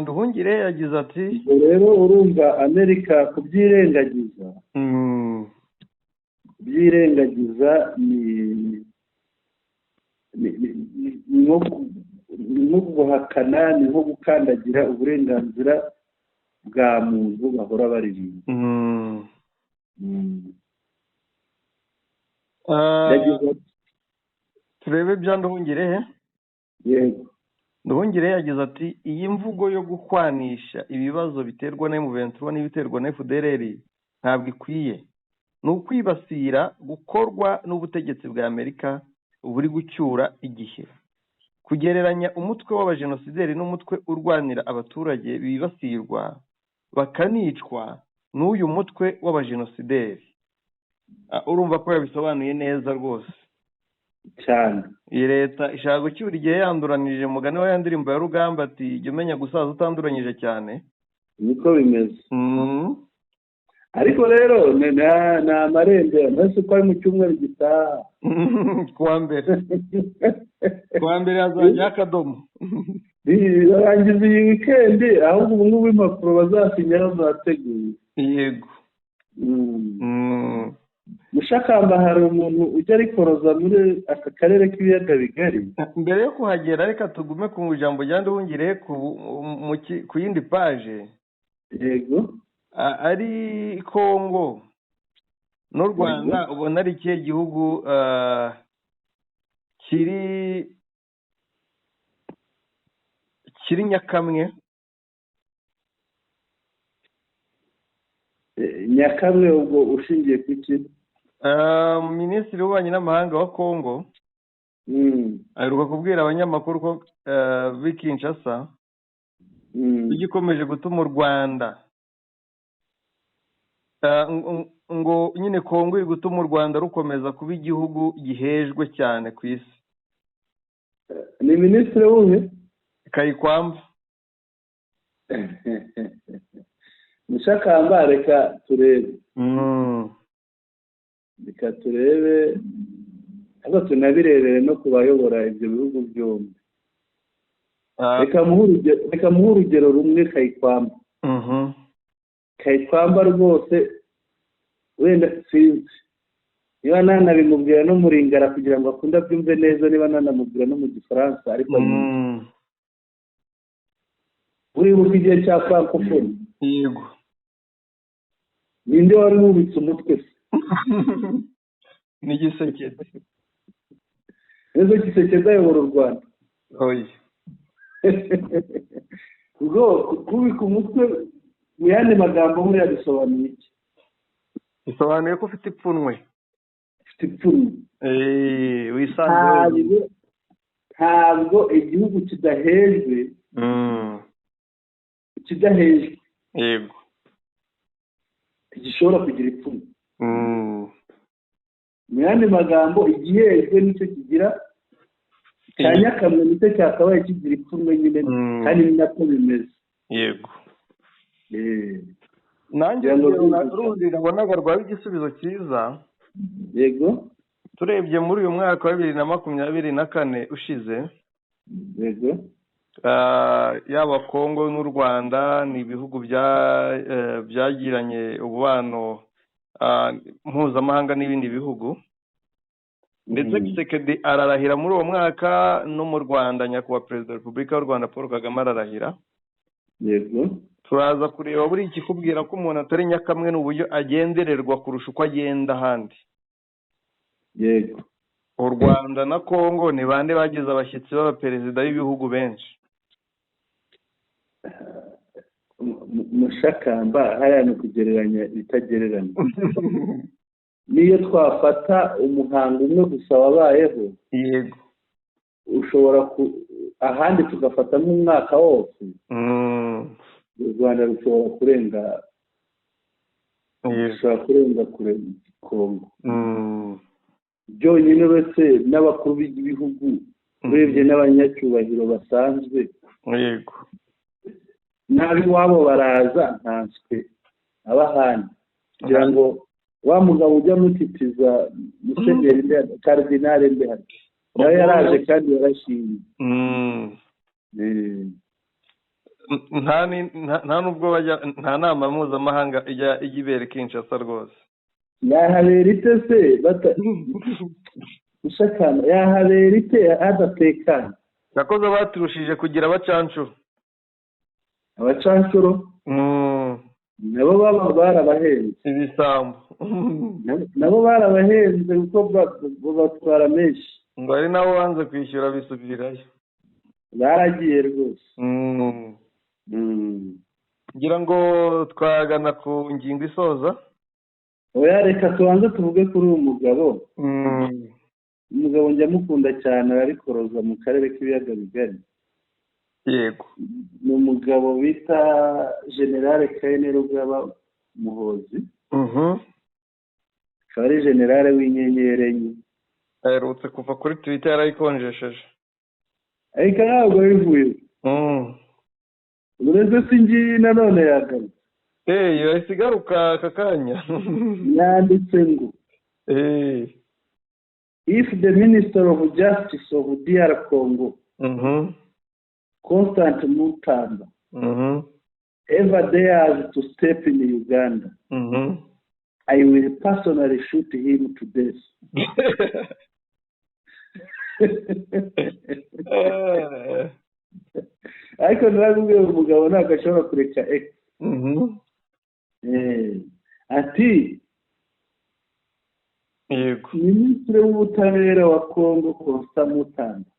Nduhungire yagize ati: Ubwo rero urumva Amerika kubyirengagiza, kubyirengagiza ni nko guhakana, ni nko gukandagira uburenganzira bwa muntu bahora baririmba. Yagize ati Turebe bya Nduhungirehe. Yego. Nduhungirehe yagize ati iyi mvugo yo guhwanisha ibibazo biterwa na M23 n'ibiterwa na FDLR ntabwo ikwiye, ni ukwibasira gukorwa n'ubutegetsi bwa Amerika buri gucyura igihe. Kugereranya umutwe w'abajenosideri n'umutwe urwanira abaturage bibasirwa bakanicwa n'uyu mutwe w'abajenosideri. Urumva ko yabisobanuye neza rwose cyane. Iyi leta ishaka gucyura igihe yanduranije, umugani wa ya ndirimbo ya Rugamba ati jya umenya gusaza utanduranyije cyane. Niko bimeze. Ariko rero ni amarembera, mbese uko ari mu cyumweru gitaha kuwa mbere hazajyaho akadomo. Barangiza iyi wikendi, ahubwo ubu ngubu impapuro bazasinyaho zateguye. Yego. Mushakamba hari umuntu ujya arikoroza muri aka karere k'ibiyaga bigari. Mbere yo kuhagera reka tugume ku ijambo rya Nduhungirehe ku yindi paje. Yego. Ari Kongo n'u Rwanda, ubona ari ikihe gihugu kiri nyakamwe? Nyakamwe ubwo ushingiye ku ki? Minisitiri w'ububanyi n'amahanga wa Kongo aheruka kubwira abanyamakuru ko b'i Kinshasa igikomeje gutuma u Rwanda ngo nyine Kongo iri gutuma u Rwanda rukomeza kuba igihugu gihejwe cyane ku isi. Ni minisitiri wuhe? Kayikwamba. Mushakamba reka turebe. Reka turebe, ariko tunabirebere no kubayobora ibyo bihugu byombi. Reka muhe urugero rumwe Kayikwamba. Kayikwamba rwose wenda sinzi niba nanabimubwira no mu Lingala kugira ngo akunde abyumve neza, niba nanamubwira no mu Gifaransa, ariko uribuka igihe cya Francophonie? Yego. Ninde wari wubitse umutwe se? Ni Gisekedi. Ese Gisekedi ayobora u Rwanda? Oya. Ubwo kubika umutwe mu yandi magambo buriya bisobanuye iki? Bisobanuye ko ufite ipfunwe. Ufite ipfunwe. Wisanzuye. Ntabwo igihugu kidahejwe. Kidahejwe. Yego. Gishobora kugira ipfunwe. Mu yandi magambo igihejwe nicyo kigira cya nyakamwe, nicyo cyakabaye kigira ipfunwe nyine, kandi ni nako bimeze. Yego. Nanjye rundi nabonaga rwaba igisubizo cyiza. Yego. Turebye muri uyu mwaka wa 2024 ushize. Yego. Yaba Kongo n'u Rwanda ni ibihugu byagiranye ububano mpuzamahanga n'ibindi bihugu, ndetse Tshisekedi ararahira muri uwo mwaka no mu Rwanda nyakubahwa Perezida wa Repubulika y'u Rwanda Paul Kagame ararahira. Yego. Turaza kureba buri ikikubwira ko umuntu atari nyakamwe n'uburyo agendererwa kurusha uko agenda ahandi. Yego. U Rwanda na Kongo ni bande bagize abashyitsi b'abaperezida b'ibihugu benshi? Mushakamba hariya ni ukugereranya ibitagereranya. Niyo twafata umuhango umwe gusa wabayeho, yego, ushobora ahandi tugafata nk'umwaka wose, u Rwanda rushobora kurenga, rushobora kurenga kure Kongo byonyine, uretse n'abakuru b'ibihugu, urebye n'abanyacyubahiro basanzwe, yego, n'ab'iwabo baraza nkanswe abahandi, kugira ngo wa mugabo ujya mutitiza Musenyeri Karidinali Mbehano nawe yaraje kandi yarashimye. Nta nubwo bajya, nta nama mpuzamahanga ijya ibera Kinshasa rwose. Yahabera ite se ushakana, yahabera ite hadatekanye? Yakoze baturushije kugira abacancuro. Abacancuro nabo baba barabahenze ibisambo, nabo barabahenze kuko batwara menshi. Ngo ari nabo banze kwishyura bisubirirayo. Baragiye rwose. Ngira ngo twagana ku ngingo isoza. Oya, reka tubanze tuvuge kuri uyu mugabo. Umugabo njya mukunda cyane, ararikoroza mu karere k'ibiyaga bigari. Yego. Ni umugabo bita Generale Kainerugaba Muhozi, akaba ari generale w'inyenyeri enye. Aherutse kuva kuri Twitter, yarayikonjesheje. Ariko ntabwo bivuye, uretse si ngiyi nanone yagarutse. Yahise igaruka aka kanya. Yanditse ngo: "If the Minister of Justice of DR Congo, Constant Mutamba, ever dares to step in Uganda, I will personally shoot him to death." Ariko narakubwiye, umugabo ntabwo ashobora kureka X. Ati Minisitiri w'Ubutabera wa Congo, Constant Mutamba,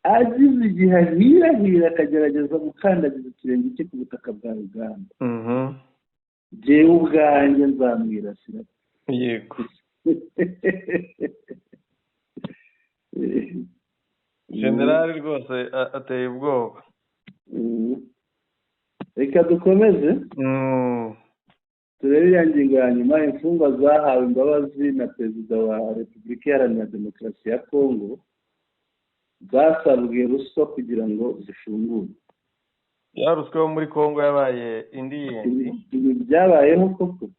agize igihe ahirahira akagerageza gukandagiza ikirenge cye ku butaka bwa Uganda, jyewe ubwanjye nzamwirasira. Generali rwose ateye ubwoba. Reka dukomeze turebe iriya ngingo ya nyuma. Imfungwa zahawe imbabazi na Perezida wa Repubulika Iharanira Demokarasi ya Kongo zasabwe ruswa kugira ngo zifungurwe. Ya ruswa yo muri Kongo yabaye indi yindi. Ibi byabayeho koko.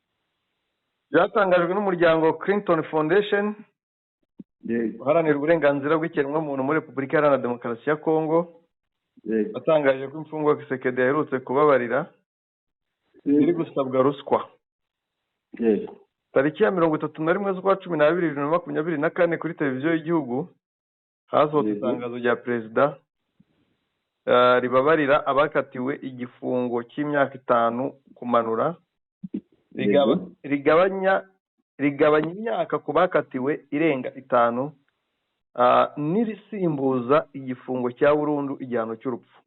Byatangajwe n'umuryango Clinton Foundation uharanira uburenganzira bw'ikiremwamuntu muri Repubulika Iharanira Demokarasi ya Kongo. Watangaje ko imfungwa Tshisekedi aherutse kubabarira ziri gusabwa ruswa. Tariki ya 31 z'ukwa 12 2024, kuri televiziyo y'igihugu hasohotse itangazo rya perezida ribabarira abakatiwe igifungo cy'imyaka 5 kumanura, rigabanya imyaka ku bakatiwe irenga 5, n'irisimbuza igifungo cya burundu igihano cy'urupfu.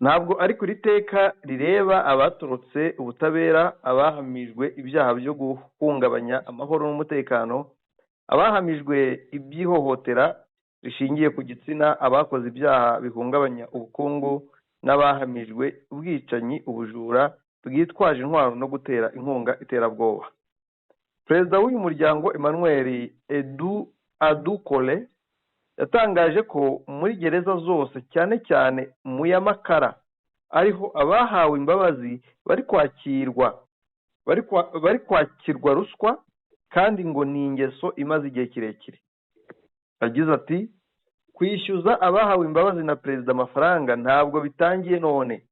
Ntabwo ariko iri teka rireba abatorotse ubutabera, abahamijwe ibyaha byo guhungabanya amahoro n'umutekano, abahamijwe iby'ihohotera rishingiye ku gitsina, abakoze ibyaha bihungabanya ubukungu n'abahamijwe ubwicanyi, ubujura bwitwaje intwaro no gutera inkunga iterabwoba. Perezida w'uyu muryango, Emmanuel Edu Adukole, yatangaje ko muri gereza zose, cyane cyane mu y'Amakara, ariho abahawe imbabazi bari kwakirwa ruswa, kandi ngo ni ingeso imaze igihe kirekire. Yagize ati: "Kwishyuza abahawe imbabazi na perezida amafaranga ntabwo bitangiye none.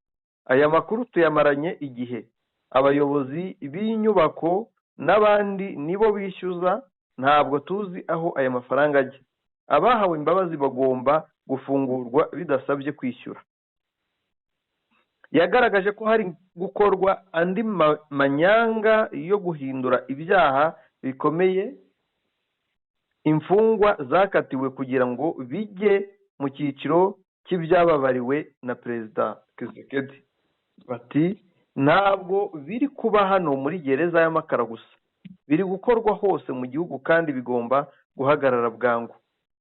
Aya makuru tuyamaranye igihe. Abayobozi b'inyubako n'abandi nibo bishyuza, ntabwo tuzi aho aya mafaranga ajya. Abahawe imbabazi bagomba gufungurwa bidasabye kwishyura." Yagaragaje ko hari gukorwa andi manyanga yo guhindura ibyaha bikomeye imfungwa zakatiwe kugira ngo bijye mu cyiciro cy'ibyababariwe na Perezida Tshisekedi. Bati: "Ntabwo biri kuba hano muri gereza y'Amakara gusa, biri gukorwa hose mu gihugu kandi bigomba guhagarara bwangu.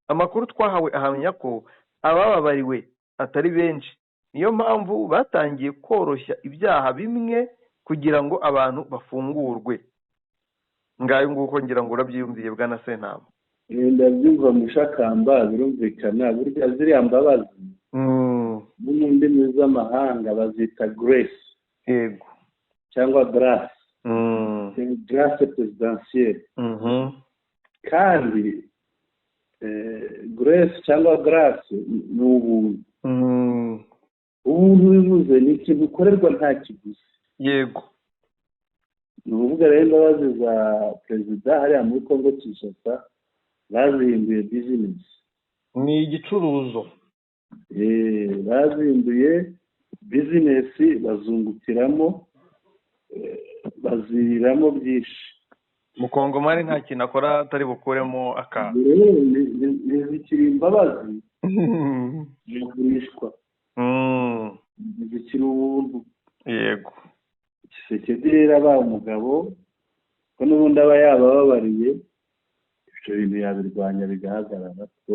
Amakuru twahawe ahamya ko abababariwe atari benshi, niyo mpamvu batangiye koroshya ibyaha bimwe kugira ngo abantu bafungurwe." Ngayo nguko, ngira ngo urabyiyumviye, bwana Sentama. Ndabyumva mushakamba, birumvikana. Burya ziriya mbabazi no mu ndimi z'amahanga bazita grace cyangwa grâce, grâce présidentielle. Kandi grace cyangwa grâce ni ubuntu. Ubuntu bivuze ni ikintu ukorerwa nta kiguzi. Ni ukuvuga rero imbabazi za perezida hariya muri Congo Kinshasa bazihinduye business. Ni igicuruzo. Bazinduye business, bazungukiramo, baziriramo byinshi. Mukongomani nta kintu akora atari bukuremo akantu. Ntizikiri imbabazi, ziragurishwa, ntizikiri ubuntu. Yego. Tshisekedi rero abaye umugabo, ko n'ubundi aba yabababariye, ibyo bintu yabirwanya bigahagarara, ko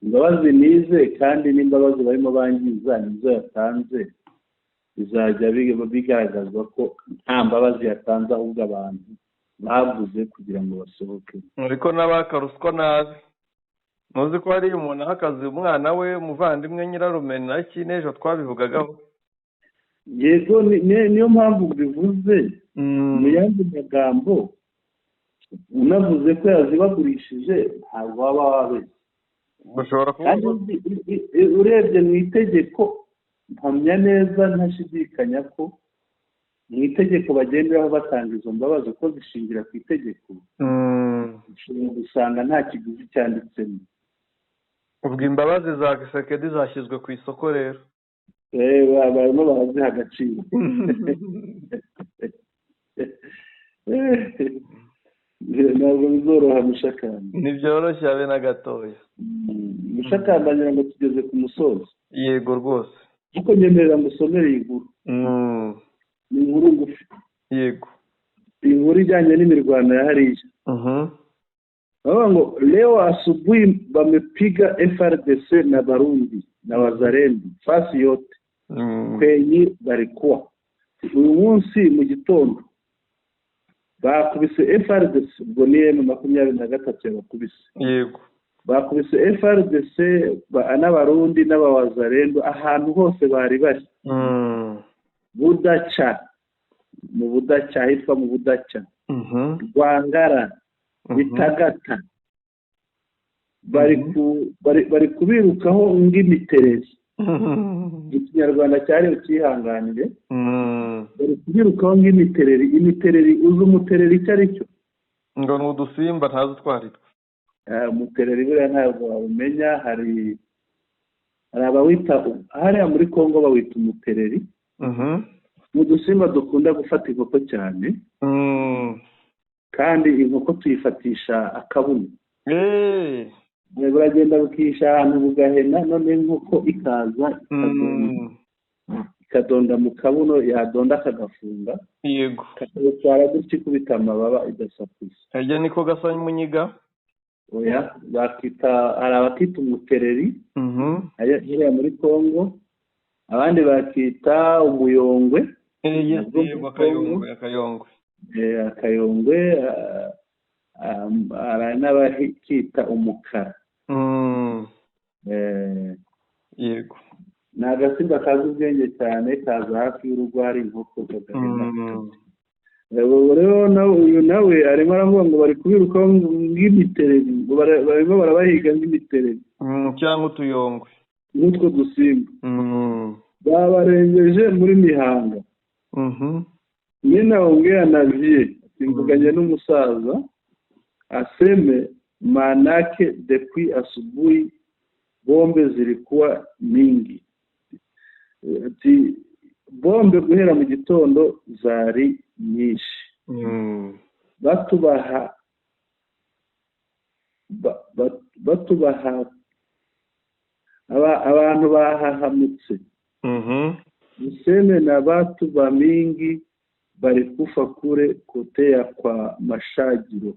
imbabazi nize kandi n'imbabazi barimo bangiza nizo yatanze, bizajya bigaragazwa ko nta mbabazi yatanze, ahubwo abantu baguze kugira ngo basohoke. Ariko n'abaka ruswa nabi, muzi ko hari umuntu aha akazi umwana we, umuvandimwe, nyirarume na ki, n'ejo twabivugagaho. Yego, niyo mpamvu bivuze mu yandi magambo, unavuze ko yazibagurishije ntabwo waba wabeshye. Bashobora Kandi kuvuga. urebye mu itegeko, mpamya neza ntashidikanya ko mu itegeko bagenderaho batanga izo mbabazi, uko zishingira ku itegeko, ushobora gusanga nta kiguzi cyanditsemo. Ubwo imbabazi za Tshisekedi zashyizwe ku isoko rero. Barimo baraziha agaciro. Ntabwo bizoroha, Mushakamba. Ntibyoroshye habe na gatoya. Mushakamba, ngira ngo tugeze ku musozo. Yego rwose. Ariko nyemerera musomere iyi nkuru. Ni inkuru ngufi. Iyi nkuru ijyanye n'imirwano ya hariya. Bavuga ngo leo asubuhi bamepiga FARDC na Barundi na Wazalendo fasi yote kwenye balikuwa. Uyu munsi mu gitondo bakubise FARDC, ubwo ni M23 yabakubise. Bakubise FARDC n'Abarundi n'Abawazalendo ahantu hose bari bari. Budaca, mu Budaca, ahitwa mu Budaca, Rwangara, Bitagata, bari bari kubirukaho ng'imitereri. Ikinyarwanda cyari ucyihanganire. Bari kubirukaho nk'imitereri. Imitereri, uzi umutereri icyo ari cyo? Ngo ni udusimba ntazi utwo ari two. Umutereri buriya ntabwo wawumenya. Hari abawita, hariya muri Congo bawita umutereri. Ni udusimba dukunda gufata inkoko cyane, kandi inkoko tuyifatisha akabuno. Buragenda bukihisha ahantu bugahena, none inkoko ikaza ikadonda mu kabuno, yadonda akagafunga, kakabutwara gutya ikubita amababa idasakuza. Hirya niko gasa n'umunyiga. Oya, bakita, hari abakita umutereri hariya muri Congo, abandi bakita umuyongwe. Nabwo muri Yego, akayongwe, akayongwe. Akayongwe, hari n'abakita umukara. Ni agasimba kazi ubwenge cyane, kaza hafi y'urugo hari inkoko kagahena. Ubu rero nawe, uyu nawe arimo aravuga ngo bari kubirukaho nk'imitereri, ngo barimo barabahiga nk'imitereri. Cyangwa utuyongwe. Nk'utwo dusimba. Babarengeje muri Mihanga. Nyine ongea na vie, mvuganye n'umusaza, aseme manake depuis asubuhi bombe zilikuwa mingi. Ati bombe guhera mu gitondo zari nyinshi. Batubaha batubaha abantu bahahamutse. Useme na batu ba mingi balikufa kure kotea kwa Mashagiro.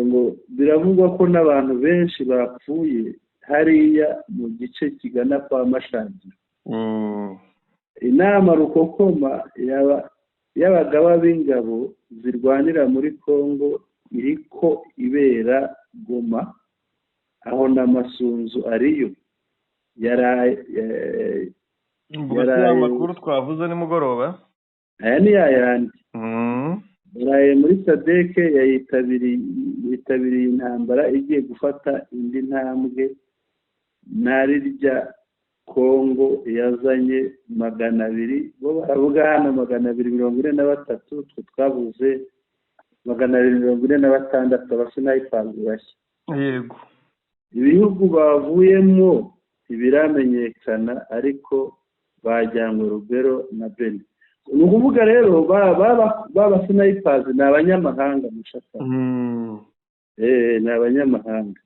Ngo biravugwa ko n'abantu benshi bapfuye hariya mu gice kigana kwa Mashagiro. Inama rukokoma y'abagaba b'ingabo zirwanira muri Congo iriko ibera Goma, aho na Masunzu ariyo yaraye. Ubwo si ya makuru twavuze nimugoroba? Aya ni yayandi. Yaraye muri SADC, yitabiriye intambara igiye gufata indi ntambwe. Narirya Congo yazanye 200, bo baravuga hano 243, twe twabuze 246, abasinayipazi bashya. Ibihugu bavuyemo ntibiramenyekana, ariko bajyanywe Rubero na Beni. Ni ukuvuga rero ba snipers ni abanyamahanga mushaka. Ni abanyamahanga,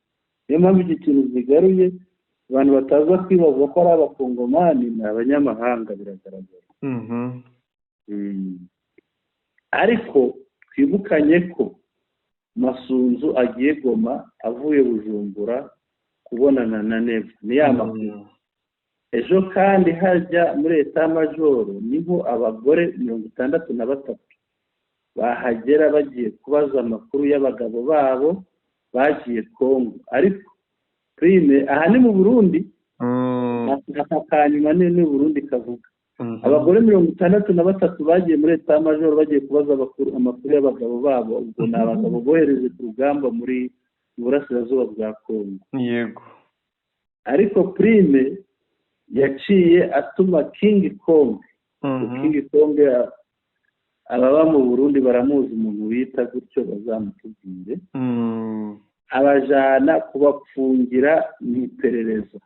niyo mpamvu iki kintu zigaruye abantu bataza kwibaza ko ari abakongomani, ni abanyamahanga biragaragara. Ariko twibukanye ko Masunzu agiye Goma avuye Bujumbura kubonana na Neva, ni ya makuru. Ejo kandi hajya muri état-major, niho abagore 63 bahagera bagiye kubaza amakuru y'abagabo babo bagiye Kongo. Ariko Prime, aha ni mu Burundi, aka kanyuma ni Burundi kavuga. Abagore 63 bagiye muri état-major bagiye kubaza amakuru y'abagabo babo. Ubwo ni abagabo bohereje ku rugamba muri Burasirazuba bwa Kongo. Ariko Prime yaciye atuma King Kong. King Kong, ababa mu Burundi baramuzi, umuntu wita gutyo bazamutubwire. Abajana kubapfungira mu iperereza.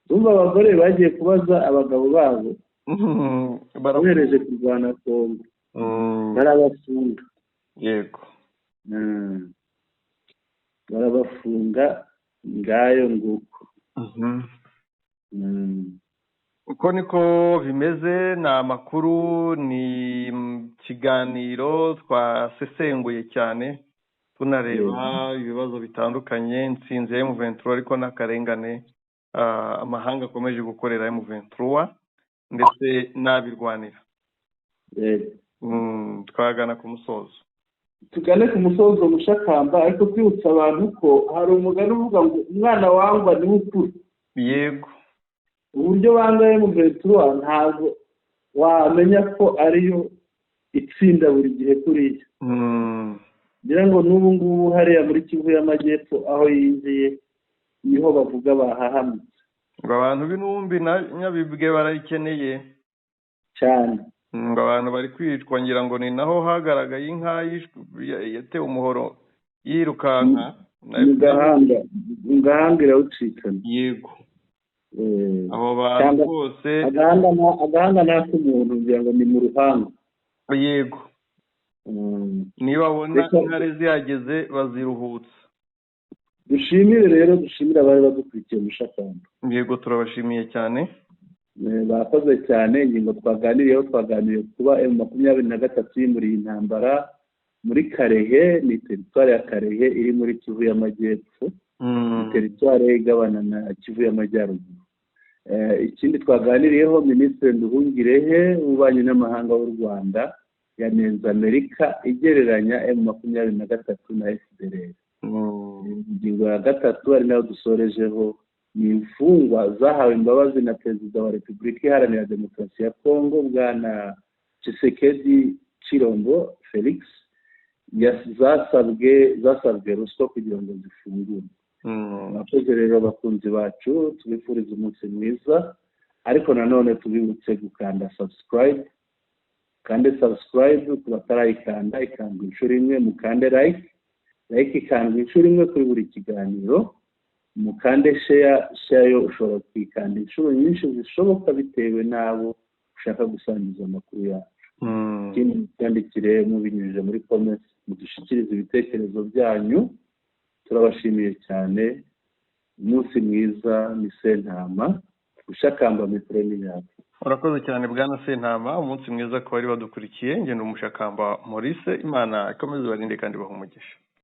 Urumva abagore bagiye kubaza abagabo babo bohereje kurwana Kongo, barabafunga. Barabafunga, ngayo nguko. Uko niko bimeze, ni amakuru, ni ikiganiro twasesenguye cyane, tunareba ibibazo bitandukanye, intsinzi ya M23, ariko n'akarengane amahanga akomeje gukorera M23 ndetse n'abirwanira. Twagana ku musozo. Tugane ku musozo, Mushakamba, ariko twibutsa abantu ko hari umugani uvuga ngo umwana wangwa niwe ukura. Uburyo banga M23, ntabwo wamenya ko ariyo itsinda buri gihe kuriya. Ngira ngo n'ubu ngubu hariya muri Kivu y'Amajyepfo aho yinjiye niho bavuga bahahamutse. Ngo abantu b'intumbi na Nyabibwe barayikeneye. Cyane. Ngo abantu bari kwicwa, ngira ngo ni naho hagaragaye inka yatewe umuhoro yirukanka. Mu gahanga, mu gahanga irawucikana. Abo bantu bose. Agahanga ni ak'umuntu, ngira ngo ni mu ruhanga. Niba babona intare zihageze baziruhutsa. Dushimire rero, dushimire abari badukurikiye, Mushakamba. Yego, turabashimiye cyane. Bakoze cyane. Ingingo twaganiriyeho, twaganiriye kuba M23 yimuriye intambara muri Karehe, ni teritwari ya Karehe iri muri Kivu y'Amajyepfo, ni teritwari igabana na Kivu y'Amajyaruguru. Ikindi twaganiriyeho, Minisitiri Nduhungirehe w'Ububanyi n'Amahanga w'u Rwanda yanenze Amerika igereranya M23 na FDLR. Ingingo ya gatatu, ari nayo dusorejeho, ni imfungwa zahawe imbabazi na Perezida wa Repubulika Iharanira Demokarasi ya Kongo, Bwana Tshisekedi Chilombo Felix, zasabwe ruswa kugira ngo zifungurwe. Murakoze rero abakunzi bacu, tubifuriza umunsi mwiza, ariko nanone tubibutse gukanda subscribe. Kandi subscribe ku batarayikanda, ikandwa inshuro imwe. Mukande like, like ikandwa inshuro imwe kuri buri kiganiro. Mukande share, share yo ushobora kuyikanda inshuro nyinshi zishoboka bitewe n'abo ushaka gusangiza amakuru yacu. Ikindi, twandikire mubinyujije muri comments, mudushyikirize ibitekerezo byanyu. Turabashimiye cyane, umunsi mwiza. Ni Sentama Ushakamba, mikoro n'iyabo. Urakoze cyane, Bwana Sentama. Umunsi mwiza ku bari badukurikiye. Ngenda Umushakamba Maurice. Imana ikomeze ibarinde kandi ibahe umugisha.